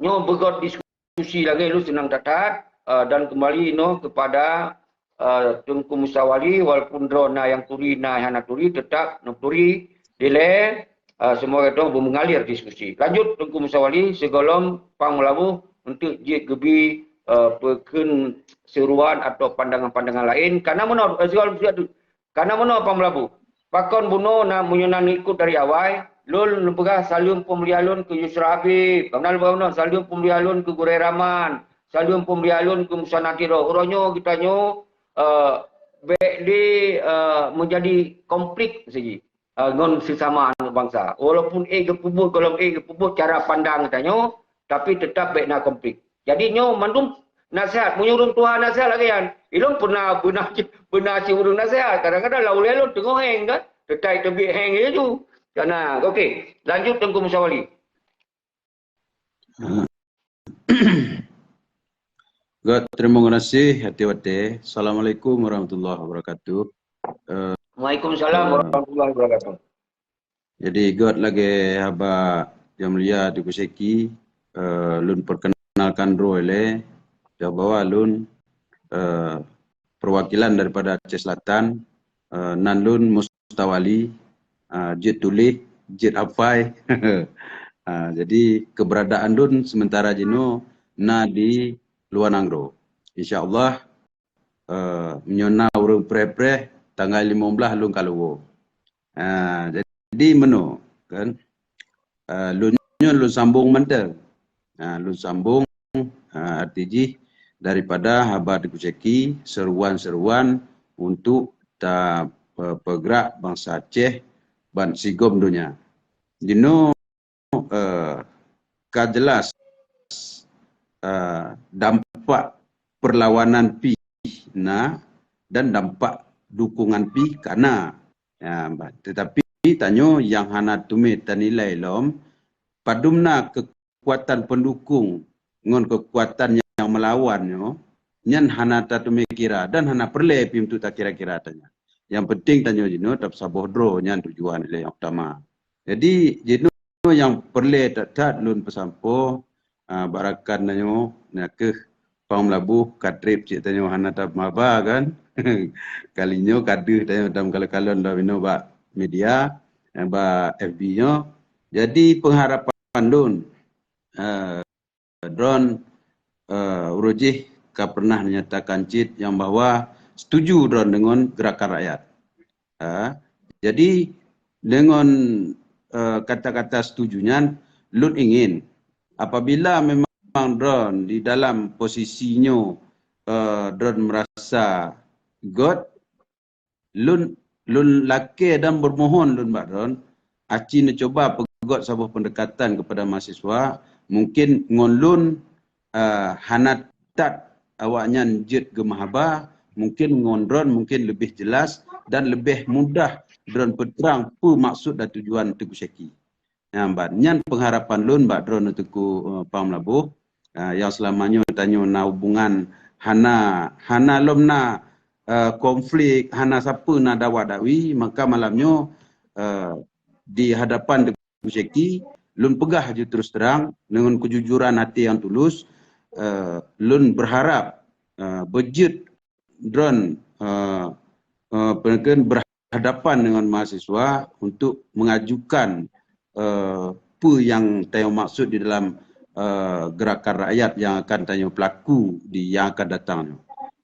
nyoe beugöt diskusi lagée lôn seunang that-that, eh, dan kembali noh kepada, eh, Teungku Musa Wali, walaupun droe na nyang turi, na nyang hana turi, tetap neuturi dilée, eh, semoga itu mengalir diskusi. Lanjut Teungku Musa Wali, sigohlom Pang Meulaboh untuk jeuet geubi, eh, peukheun seuruan atau pandangan-pandangan laén. Karena meunoe, eh, sigohlom siat tu. Karena meunoe Pang Meulaboh. Pakon bunoe na meunyoe na ikot dari awai, lôn lôn peugah saleuem peumulia lôn keu Yusra Habib. Kamna lôn peugah bunoe saleuem peumulia lôn keu Gurée Rahman, saleuem peumulia lôn keu Musa Nadhiro. Uroe nyoe geutanyoe, eh, bék lé, eh, meujadi konflik saji, eh, ngon sesama aneuk bansa. Walaupun ék geupeubuet, gohlom ék geupeubuet cara pandang geutanyoe, tapi tetap bék na konflik. Jadi nyoe mandum nasihat, meunyoe ureuëng tuha nasihat lagée nyan. Ilôn peuna beuna, beuna cit ureuëng nasihat. Kadang-kadang lam ulée lôn teungoh héng kan, teutai teubiet héng laju. Kana, oke. Lanjut Teungku Musa Wali. Göt, terima kasih, hati-hati. Assalamualaikum warahmatullahi wabarakatuh. Eh, Waalaikumsalam eh, warahmatullahi wabarakatuh. Jadi göt lagée haba Yang Mulia Teungku Syeki, eh, lôn perkenalkan droe lé, bahwa lôn, eh, perwakilan daripada Aceh Selatan, eh, nan lôn Mustawali, eh, jeuet tuléh, jeuet hafai. Ha, jadi keberadaan lôn sementara jinoe na di luwa nanggroe. Insya Allah, eh, meunyoe na ureuëng preh-preh, tanggai limong blaih lôn ka lôn woe. Ha, jadi meunoe kan, eh, lôn nyoe lôn sambong mantong. Ha, lon sambong, ha, arti jih daripada haba Teungku Syeki, seruan-seruan untuk ta-, pe-, peugrak bansa Aceh ban sigom donya. Jinoe, eh, ka jelas, eh, dampak perlawanan pih na dan dampak dukungan pih ka na. Ya, ba-, tetapi tanyoe nyang hana teumé tanilai lom, padum na kekuatan pendukung ngon kekuatan nyang melawan nyoe, nyan hana tateumé kira dan hana peureulée pih untuk takira-kira tanyoe. Nyang penting tanyoe jinoe tapeusaboh droe, nyan tujuan ilée nyang utama. Jadi, jinoe nyang peureulée that-that lôn peusampoe, ah, bak rakan tanyoe, na kheueh Pang Meulaboh ka treb cit tanyoe hana tapeumaba kan. Kali nyoe ka deuh tanyoe tam kalon-kalon dah binoe bak media, eh, bak F B nyoe. Jadi pengharapan lôn, eh, droen, eh, uroe jih ka pernah menyatakan cit nyang bahwa setuju droen deungon gerakan rakyat. Ha, jadi deungon, eh, kata-kata setuju nyan, lôn ingin apabila memang droen di dalam posisi nyoe, eh, droen merasa göt, lôn, lôn lakée dan bermohon lôn bak droen, aci neucuba peugöt saboh pendekatan kepada mahasiswa, mungkin ngon lôn, eh, hana that awaknyan jeuet geumeuhaba, mungkin ngon droen mungkin leubeh jelas dan leubeh mudah droen peutrang peue maksud dan tujuan Teungku Syeki. Nyan ban, nyan pengharapan lôn bak droen Teungku, eh, Pang Meulaboh, eh, nyang seulama nyoe tanyoe na hubungan hana, hana lom na, eh, konflik, hana sapeue na dakwa dakwi, maka malam nyoe, eh, di hadapan Teungku Syeki, lôn peugah ju terus terang deungon kejujuran até nyang tulus, eh, lôn berharap, eh, beujeuet droen, eh, eh, peue kheun berhadapan dengan mahasiswa untuk mengajukan, eh, peue nyang tanyoe maksud di dalam, eh, gerakan rakyat nyang akan tanyoe peulaku di nyang akan datang nyoe.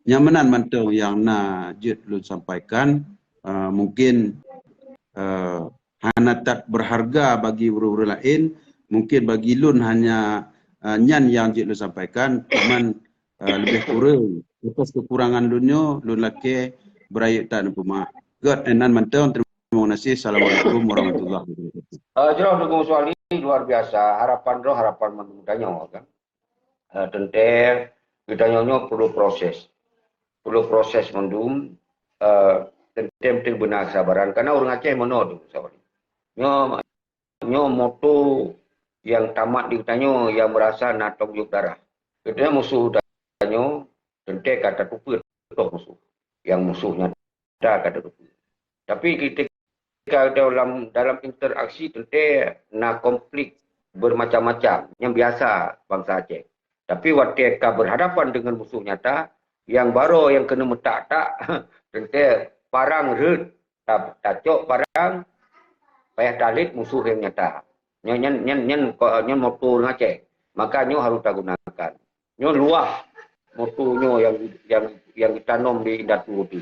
Nyang meunan mantong nyang na jeuet lôn sampaikan, eh, mungkin, eh, hana that berharga bagi ureuëng-ureuëng laén, mungkin bagi lôn hanya, eh, nyan nyang jeuet lôn sampaikan, cuman, eh, leubeh kureueng atas kekurangan lôn nyoe, lôn lakée beurayeuk that neupeumaaf. Göt, eh, nyan mantong, terima kasih. Assalamualaikum warahmatullahi wabarakatuh. Eh, jroh Teungku Suwali, luar biasa. Harapan droe, harapan mandum tanyoe kan. Eh, teuntée geutanyoe nyoe perlu proses. Perlu proses mandum, eh, teuntée meuteun beuna kesabaran. Karena ureuëng Aceh meunoe Teungku Suwali. Nyoe, nyoe moto nyang tamat di geutanyoe nyang merasa na tong yub darah. Geutanyoe musoh geutanyoe teuntée ka tateupeue toh musoh. Nyang musoh nyata ka tateupeue. Tapi ketika dalam, dalam interaksi teuntée na konflik bermacam-macam nyang biasa bansa Aceh. Tapi watée ka berhadapan dengan musoh nyata, nyang baroe nyang keuneuk meutak-tak, teuntée parang rhot, ta-, tacok parang, payah talét musoh nyang nyata. Nyan, nyan, nyan, nyan, nyan moto ureuëng Aceh. Maka nyoe harus tagunakan. Nyoe luwah moto nyoe nyang, nyang, nyang geutanom di indatu tu.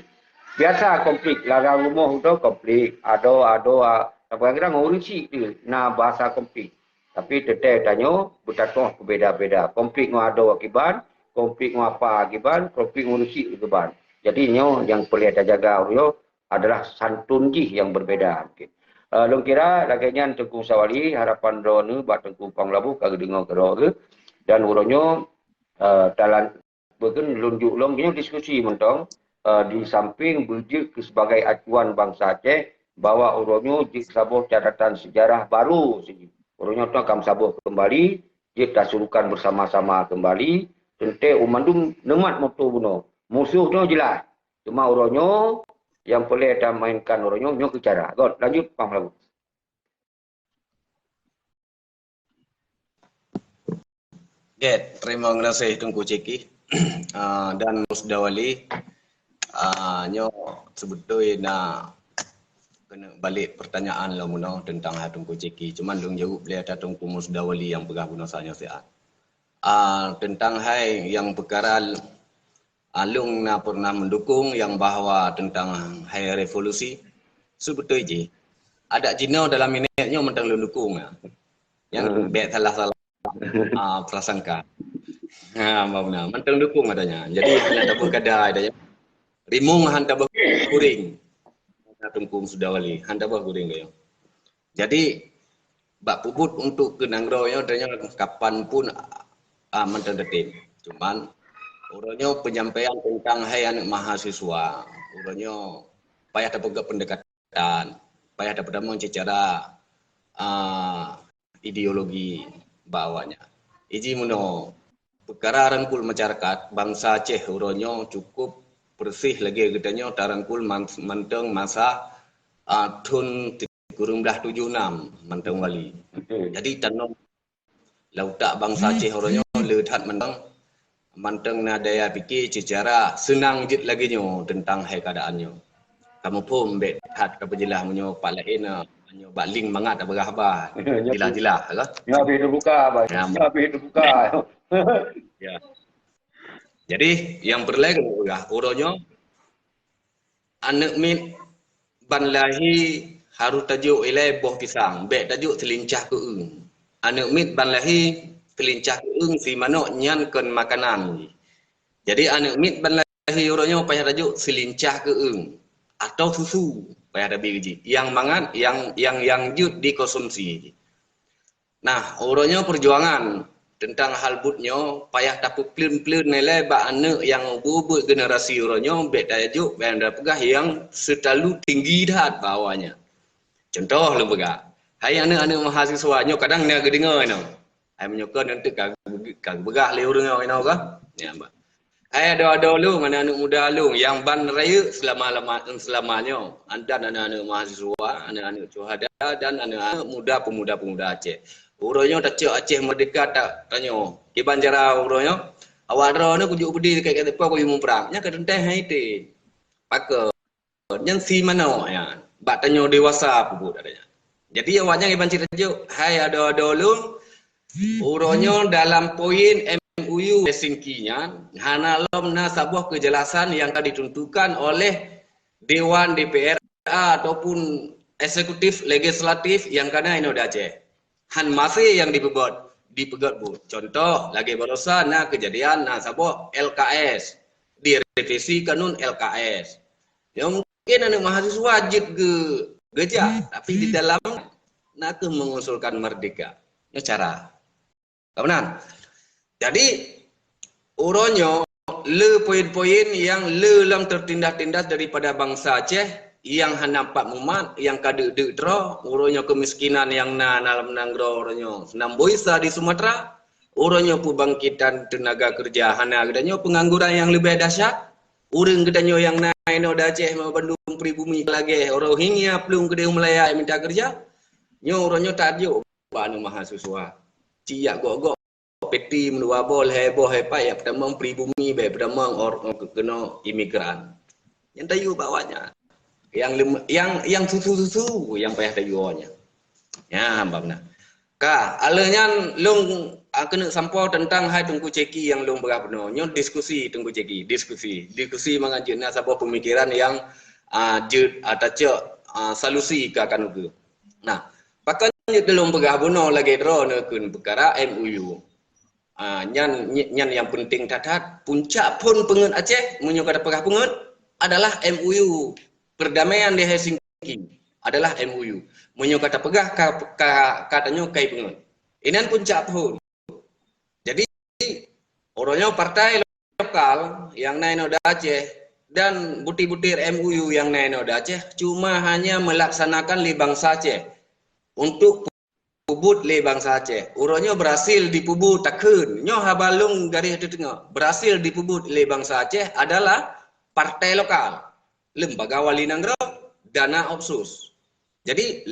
Biasa konflik, lam rumoh tu konflik, adoe, adoe, a, tapi kadang-kadang ureuëng chik tu na bahasa konflik. Tapi teuntée tanyoe beutatoh beubeda-beda. Konflik ngon adoe kiban, konflik ngon apa kiban, konflik ngon ureuëng chik kiban. Jadi nyoe nyang peureulée tajaga uroe nyoe adalah santun jih nyang beubeda mungkin. Eh, lôn kira lagée nyan Teungku Suwali, harapan droeneuh bak Teungku Pang Meulaboh ka geudeungoe keudroe geuh. Dan uroe nyoe, eh, talan-, beukeun lôn jok lom nyoe diskusi mantong, eh, di samping beujeuet keu sebagai acuan bansa Aceh bahwa uroe nyoe jeuet saboh catatan sejarah baru siji. Uroe nyoe ka meusaboh keumbali, jeuet tasurukan bersama-sama keumbali, teuntée u mandum neumat moto bunoe. Musoh nyoe jeulaih, teuma uroe nyoe nyang peureulée tamainkan uroe nyoe, nyoe keu cara. Göt, lanjut, Pang Meulaboh. Oke, terima kasih Teungku Cheki. Ah, dan Musda Wali, ah, nyoe sebetul na Keuneuk balik pertanyaan lom bunoe teuntang hai Teungku Cheki. Cuman lôn jaweueb lé ata Teungku Musdawali nyang peugah bunoe saát nyoe siat. Ah, teuntang hai nyang peukara, ah, lôn na pernah mendukung nyang bahwa teuntang hai revolusi. Seubeutôi jih, adak jinoe dalam minèt nyoe mantong lôn dukung, ya. Nyang bèk salah-salah, ah, prasangka. Ha, mantong dukung katanya. Jadi, hana tabeuh kada katanya. Rimong han tabeuh kuring. Teungku Musdawali, han tabeuh kuring katanya. Jadi, bak peubuet untuk keu nanggroe nyoe, katanya kapan pun, ah, mantong teutém. Cuman, uroe nyoe penyampaian teuntang hai aneuk mahasiswa, uroe nyoe payah tapeugah pendekatan, payah tapeutamong secara, ah, ideologi bak awaknyan. Iji meunoe, peukara rangkul masyarakat bansa Aceh uroe nyoe cukup persis lagèe geutanyoe tarangkul man-, mantong masa, ah, thon sikureueng blaih tujoh nam mantong wali. Jadi, tanom lam utak bansa Aceh uroe nyoe le that mantong, mantong na daya pike seucara seunang jeuet lagèe nyoe teuntang hai keuadaan nyoe. Kamoe phon bèk that tapeujeulaih meunyoe pat laén, ah, meunyoe bak link mangat tapeugah haba. Jeulaih-jeulaih, ka? Nyoe habéh teubuka, Bang. Ya. Nyoe habéh teubuka. Ya. Jadi, nyang peureulèe keuneuk peugah, uroe nyoe aneuk miet ban lahé harôh tajok ilèe boh pisang, bèk tajok seulincah keu'eung. Aneuk miet ban lahé seulincah keu'eung si manok nyan kon makanan. Jadi, aneuk miet ban lahé uroe nyoe payah tajok seulincah keu'eung atau susu payah tabi jih. Nyang mangat, nyang, nyang, nyang jeuet dikonsumsi. Nah, uroe nyoe peujuangan teuntang hal buet nyoe payah tapeupleun-pleun ilèe bak aneuk nyang beu-beuet generasi uroe nyoe, bèk tajok, bèk tapeugah nyang seutalalu tinggi that bak awaknyan. Contoh lôn peugah, hai aneuk-aneuk mahasiswa nyoe kadang na geudeungö inoe. Hai meunyoe kon eunteuk ka, ka geupeugah lé ureueng inoe ka. Ya, bah. Hai adoe-adoe lôn, aneuk-aneuk muda lôn nyang ban rayeuk seulama-lama, seulama nyoe, dan aneuk-aneuk mahasiswa, aneuk-aneuk syuhada dan aneuk-aneuk muda pemuda-pemuda Aceh. Uroe nyoe tacok Aceh meurdeka ta-, tanyoe. Kiban cara uroe nyoe, awak droeneuh kujok beudé keu, keu, keu, keu muprang. Nyan ka teuntèe hai té. Pakon? Nyan si manok nyan. Bak tanyoe dewasa peubuet adat nyan. Jadi awaknyan iban cit tajok, hai adoe-adoe lôn, uroe nyoe dalam poin M O U Helsinki nyan, hana lom na saboh keujelasan nyang ka ditentukan oleh Dewan D P R A ataupun eksekutif legislatif nyang ka na inoe di Aceh. Han maséh nyang dipeugöt, dipeugöt buet. Contoh, lagèe baroesa na keujadian na saboh L K S, direvisi kanun L K S. Nyoe mungkin aneuk mahasiswa jeuet geu-, geujak, tapi di dalam na kheueh mengusulkan merdeka. Nyoe cara. Ka meunan. Jadi, uroe nyoe le poin-poin nyang le lom teutindas-tindas daripada bansa Aceh nyang hana pat mumat, nyang ka deuk-deuk droe, uroe nyoe keumiskinan nyang na, na lam nanggroe uroe nyoe. Seunang boisa di Sumatera, uroe nyoe peubangkitan teunaga keureuja hana, geutanyoe peungangguran nyang leubeh dahsyat, ureueng geutanyoe nyang na inoe di Aceh, bandum pribumi lagèe Rohingya, plueng keudéh Malaya mita keureuja, nyoe uroe nyoe tajok bak aneuk mahasiswa. Cit jak gok-gok peti meudua boh, lhèe boh, lhèe pat, jak peutamong pribumi, bèk peutamong or-, keunoe imigran. Nyan tayue bak awaknyan. Nyang lem-, nyang, nyang susu-susu nyang payah tayue nyan. Nyan hamba meunan. Ka, alèh nyan lôn, ah, keuneuk sampoe teuntang hai Teungku Cheki nyang lôn peugah bunoe. Nyoe diskusi Teungku Cheki, diskusi. Diskusi mangat jeuet na saboh peumikiran nyang, ah, jeuet, ah, tacok, ah, solusi keu akan ukeue. Nah, pakon jeuet lôn peugah bunoe lagèe droeneuh kheun peukara M O U. Ah, nyan, nyan nyang peunteng that-that. Puncak phôn peungeuet Aceh, meunyoe ka tapeugah peungeuet, adalah M O U. Perdamaian di Helsinki adalah M O U. Meunyoe ka tapeugah ka, ka, ka tanyoe kai peungeuet. Inan puncak phôn. Jadi, uroe nyoe partai lokal nyang na inoe di Aceh dan butir-butir M O U nyang na inoe di Aceh cuma hanya melaksanakan lé bansa Aceh untuk peubuet lé bansa Aceh. Uroe nyoe berhasil dipeubuet takheun. Nyoe haba lôn garéh teuteungoh. Berhasil dipeubuet lé bansa Aceh adalah partai lokal, lembaga wali nanggroe, dana otsus. Jadi,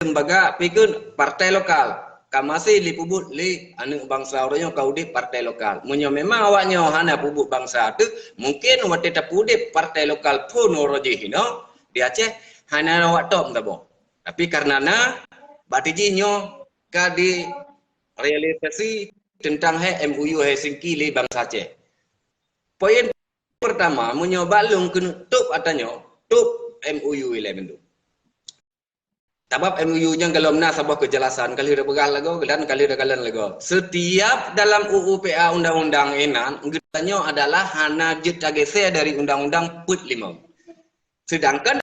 lembaga pikun partai lokal ka maséh lipeubuet lé aneuk bansa uroe nyoe ka udép partai lokal. Meunyoe memang awaknyoe hana peubuet bansa teuk, mungkin watèe tapeuudép partai lokal phôn uroe jih inoe di Aceh, hana awak top saboh. Tapi karena na, bak jih nyoe ka direalisasi teuntang hai M O U Helsinki lé bansa Aceh. Poin pertama, meunyoe bak lôn keuneuk top ata nyoe, top M O U ilée mandum. Sabab M O U nyan golom na saboh keujelasan, ka lheueh peugah lagoe dan ka lheueh kalon lagoe. Setiap dalam U U P A undang-undang inan, geutanyoe adalah hana jeuet tageuseue dari undang-undang peuet limong. Sedangkan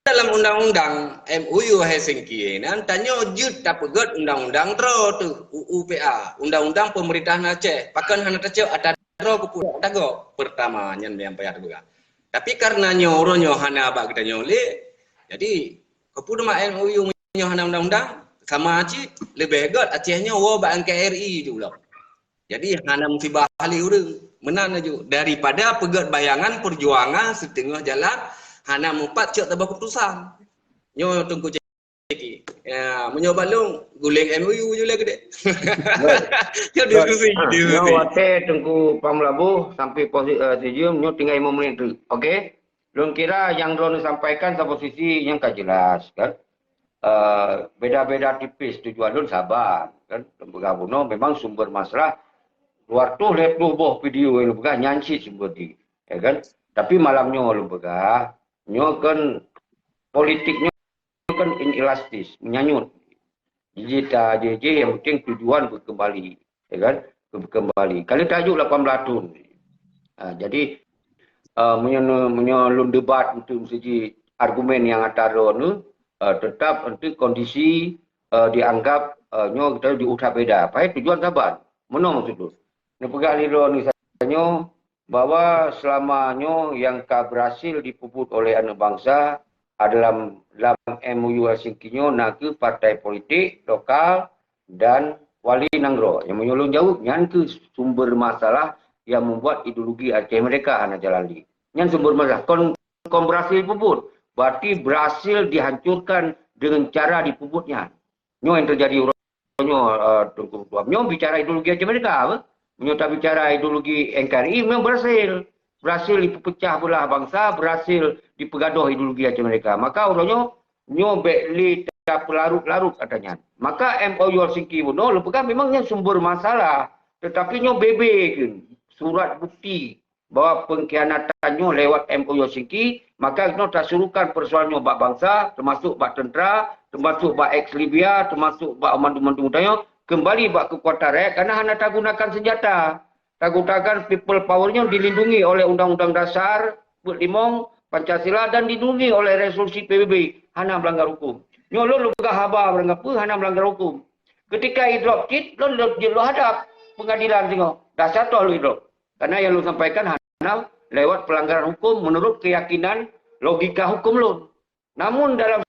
dalam undang-undang M O U Helsinki inan, tanyoe jeuet tapeugét undang-undang droe teuh, U U P A, Undang-Undang Pemerintahan Aceh. Pakon hana tacok ata droe keupeue tagok? Pertama, nyan nyang payah tapeugah. Tapi karena nyoe uroe nyoe hana bak geutanyoe lé, jadi keupeue teuma M O U meunyoe hana undang-undang? Sama cit, leubeh gét Aceh nyoe woe bak N K R I ju lom. Jadi hana musibah lé ureueng. Meunan laju daripada peugét bayangan perjuangan siteungoh jalan hana mupat cok saboh keuputusan. Nyoe Teungku Ceki. Ya, meunyoe bak lôn, guléng M O U ju lé keudéh. Nyoe diskusi, diskusi. Nyoe watée Teungku Pang Meulaboh sampai posisi, eh, sijeuem, nyoe tinggai lima menit tu. Okey? Lôn kira nyang droeneuh sampaikan saboh sisi nyang ka jelas, kan? Eh, beda-beda tipis tujuan lôn saban, kan? Lôn peugah bunoe memang sumber masalah dua ratus lhée ploh boh video nyang lôn peugah nyan cit sumber di, ya kan? Tapi malam nyoe lôn peugah, nyoe kan politik nyoe kan inelastis, menyanyut. Jadi ta jih yang penting tujuan berkembali, ya kan? Berkembali. Kalau tajuk lapan belas tahun. Ha, jadi uh, meunyoe meunyoe lôn debat untuk segi argumen yang ata droeneuh, uh, tetap untuk kondisi uh, dianggap uh, nyoe kita diutak beda. Pai tujuan saban. Meunoe maksud lôn. Neupeugah lé droeneuh nyoe bahwa selama nyoe yang ka berhasil dipeubuet oleh aneuk bangsa adalah lam M O U Helsinki nyoe na kheueh partai politik lokal dan wali nanggroe. Nyang meunyoe lôn jaweueb, nyan kheueh sumber masalah yang membuat ideologi Aceh Merdeka hana jalan lé. Nyan sumber masalah. Kon, kon berhasil peubuet, berarti berhasil dihancurkan dengan cara dipeubuet nyan. Nyoe yang terjadi uroe nyoe, eh, Teungku Ketua. Nyoe bicara ideologi Aceh Merdeka apa? Meunyoe tabicara ideologi N K R I memang berhasil. Berhasil dipecah belah bangsa, berhasil dipegadoh ideologi Aceh Merdeka. Maka uroe nyoe, nyoe bék lé tapeularot-larot ata nyan. Maka M O U Helsinki bunoe lôn peugah memang nyan sumber masalah. Tetapi nyoe bebe kheun surat bukti bahwa pengkhianatan nyoe lewat M O U Helsinki, maka keunoe tasurukan persoalan nyoe bak bangsa, termasuk bak tentera, termasuk bak ex Libya, termasuk bak mandum-mandum tanyoe, kembali bak kekuatan rakyat karena hana tagunakan senjata. Tagunakan people power nyoe dilindungi oleh Undang-Undang Dasar empat puluh lima, Pancasila dan dilindungi oleh resolusi P B B, hana melanggar hukum. Nyoe lôn lôn peugah haba barangkapeue hana melanggar hukum. Ketika idrop cit, lôn lôn jeuet lôn hadap pengadilan singoh. Dasar toh lôn idrop. Karena yang lôn sampaikan hana lewat pelanggaran hukum menurut keyakinan logika hukum lôn. Namun dalam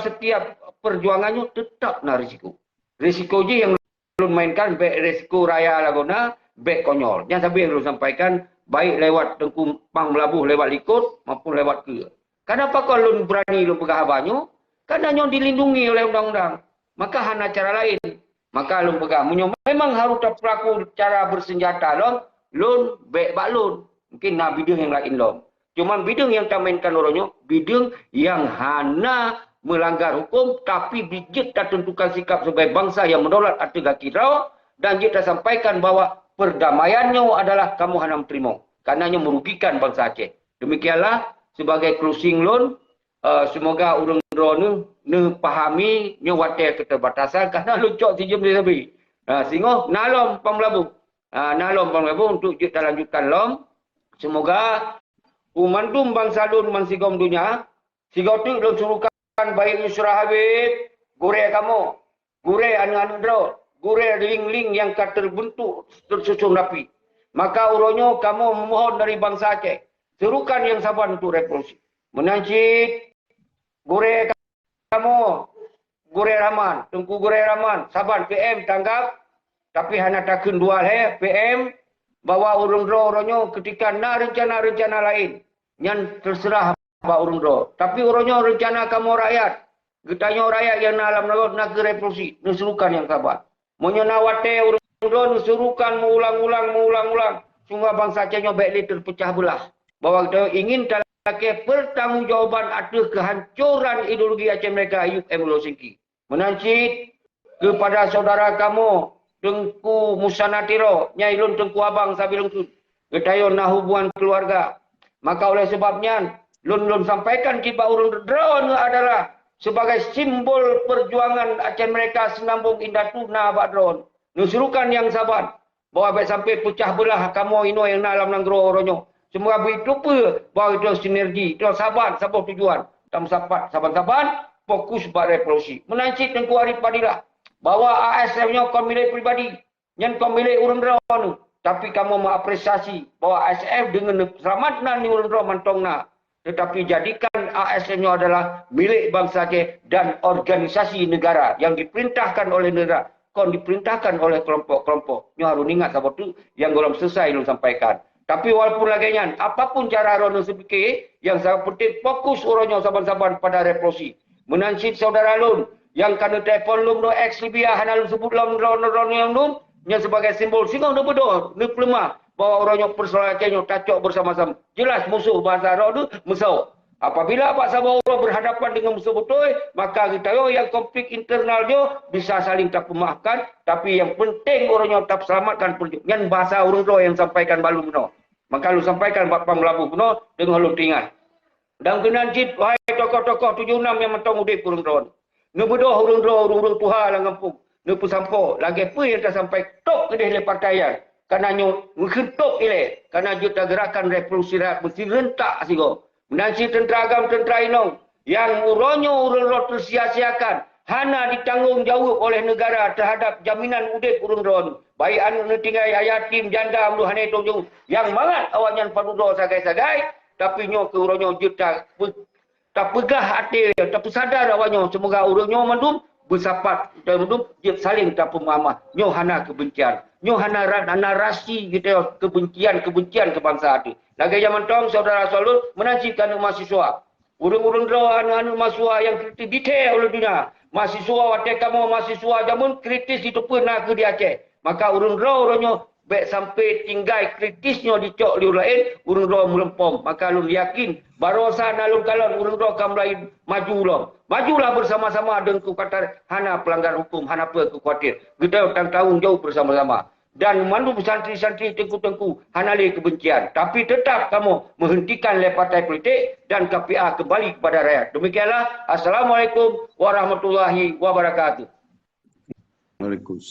setiap perjuangan nyoe tetap na risiko. Risiko jih yang lôn mainkan baik risiko raya lagoe na, baik konyol. Nyang sabe lôn sampaikan baik lewat Teungku Pang Meulaboh lewat likot maupun lewat keue. Kenapa kon lôn berani lôn peugah haba nyoe? Karena nyoe dilindungi oleh undang-undang. Maka hana cara lain. Maka lôn peugah, meunyoe memang harôh tapelaku cara bersenjata lom, lôn bék bak lôn. Mungkin na bideueng nyang laén lom. Cuman bideueng nyang tamainkan uroe nyoe, bideueng nyang hana melanggar hukum, tapi bijéh tatentukan sikap sebagai bangsa yang mendaulat ateueh gaki droe dan jeuet tasampaikan bahwa perdamaian nyoe adalah kamoe hana meuteurimong. Karena nyoe merugikan bangsa Aceh. Demikianlah sebagai closing lôn, eh, semoga ureuëng droeneuh neupahami nyoe watée keterbatasan karena lôn cok sijeuem sabe. Ha, singoh na lom Pang Meulaboh. Ha, na lom Pang Meulaboh untuk jeuet talanjutkan lom. Semoga u mandum bansa lôn bansigom donya, sigoe teuk lôn surukan baik Yusra Habib, gurée kamoe, gurée aneuëk-aneuëk droe, gurée ling-ling nyang ka terbentuk tersusun rapi. Maka uroe nyoe kamoe memohon dari bansa Aceh, serukan nyang saban untuk revolusi. Meunan cit gurée kamoe, Gurée Rahman, Teungku Gurée Rahman, saban P M tanggap, tapi hana takheun dua lhée P M bahwa ureuëng droe uroe nyoe ketika na rencana-rencana laén, nyan terserah bak ureuëng droe. Tapi uroe nyoe rencana kamoe rakyat, geutanyoe rakyat nyang na lam nanggroe na kheueh revolusi, neusurukan nyang saban. Meunyoe na watée ureuëng droe neusurukan meuulang-ulang, meuulang-ulang, sehingga bansa Aceh nyoe bék lé terpecah beulah. Bahwa geutanyoe ingin lakée peutanggungjawaban ateueh keuhancoran ideologi Aceh Merdeka Ayub M Ulosingki. Meunan cit keupada syedara kamoe Teungku Musa Natiro, nyang lôn Teungku Abang sabe lôn kheun, geutanyoe na hubungan keuluwarga. Maka oleh sabab nyan, lôn, lôn sampaikan cit bak ureuëng droeneuh adalah sebagai simbol peujuangan Aceh Merdeka Seunambong Indatu na bak droeneuh. Neusurukan nyang saban, bahwa bék sampai peucah beulah kamoe inoe nyang na lam nanggroe uroe nyoe. Seumoga beuitu peue bahwa itu sinergi, itu saban saboh tujuan. Tameusapat saban-saban fokus bak revolusi. Meunan cit Teungku Arif Fadilah, bahwa A S F nyoe kon milék pribadi, nyan kon milék ureuëng droeneuh. Tapi kamoe mengapresiasi bahwa A S F deungon seulamat nan ureuëng droe mantong na. Tetapi jadikan A S F nyoe adalah milék bansa Aceh dan organisasi negara yang diperintahkan oleh negara, kon diperintahkan oleh kelompok-kelompok. Nyoe harus ingat saboh tu yang golom selesai lôn sampaikan. Tapi walaupun lagée nyan, apapun cara droeneuh seupike, yang sangat penting fokus uroe nyoe saban-saban pada revolusi. Meunan cit syedara lôn nyang ka neutelepon lôn nyoe ex Libya, hana lôn sebut lom droeneuh nyang lôn, nyan sebagai simbol singoh neubeudoh, neupeuleumah bahwa uroe nyoe peusoalan Aceh nyoe tacok bersama-sama. Jelas musoh bansa droeneuh meusoe. Apabila bak saboh uroe berhadapan dengan musoh beutôi, maka geutanyoe nyang konflik internal nyoe bisa saling tapeumaafkan, tapi yang penting uroe nyoe tapeuselamatkan peurjuangan. Nyan bahasa ureuëng droe nyang sampaikan bak lôn bunoe. Maka lôn sampaikan bak Pang Meulaboh bunoe, deungoe lôn teuingat. Dan keunan cit, wahai tokoh-tokoh tujoh nam nyang mantong udeb ureuëng droeneuh. Neubeudoh ureuëng droe, ureuëng-ureuëng tuha lam gampông, neupeusampoe lagée peue nyang tasampai tôb keudeh lé partai nyan. Kana nyoe meukeuntok ilée, kana jeuet tageurakan revolusi rakyat meusireuntak sigoe. Meunan cit teuntra agam, teuntra inong, nyang uroe nyoe ureuëng droe teusia-siakan, hana ditanggong jaweueb oleh negara teuhadab jaminan udeb ureuëng droeneuh. Baik aneuëk neutinggai, yatim, janda, meunyoe hana tong jaweueb, nyang mangat awaknyan padub droe sagai-sagai, tapi nyoe keu uroe nyoe jeuet ta-, tapeugah até, tapeusadar awaknyoe, seumoga ureuëng nyoe mandum beusapat, mandum jeuet saléng tapeumaamah. Nyoe hana keubencian. Nyoe hana ra-, hana rasi gitu, keubencian-keubencian keu bansa teuh. Lagée nyan mantong, syedara Saulus, meunan cit keu aneuëk mahasiswa. Ureuëng-ureuëng droe, aneuëk-aneuëk mahasiswa nyang kritis dithée oleh donya. Mahasiswa watée kamoe mahasiswa jameun kritis jiteupeue na kheueh di Aceh. Maka ureuëng droe uroe nyoe bék sampai tinggai kritis nyoe dicok lé ureuëng laén, ureuëng droe meuleumpom. Maka lôn yakin, baroesa na lôn kalon ureuëng droe ka mulai maju lom. Majulah bersama-sama deungon keukuatan, hana peulanggar huköm, hana peue keu khawatir. Geutanyoe tatanggong jaweueb bersama-sama. Dan mandum santri-santri, teungku-teungku, hana lé keubencian. Tapi teutap kamoe meuheuntikan lé partai politik dan K P A keumbali keupada rakyat. Demikianlah. Assalamualaikum warahmatullahi wabarakatuh. Waalaikumsalam.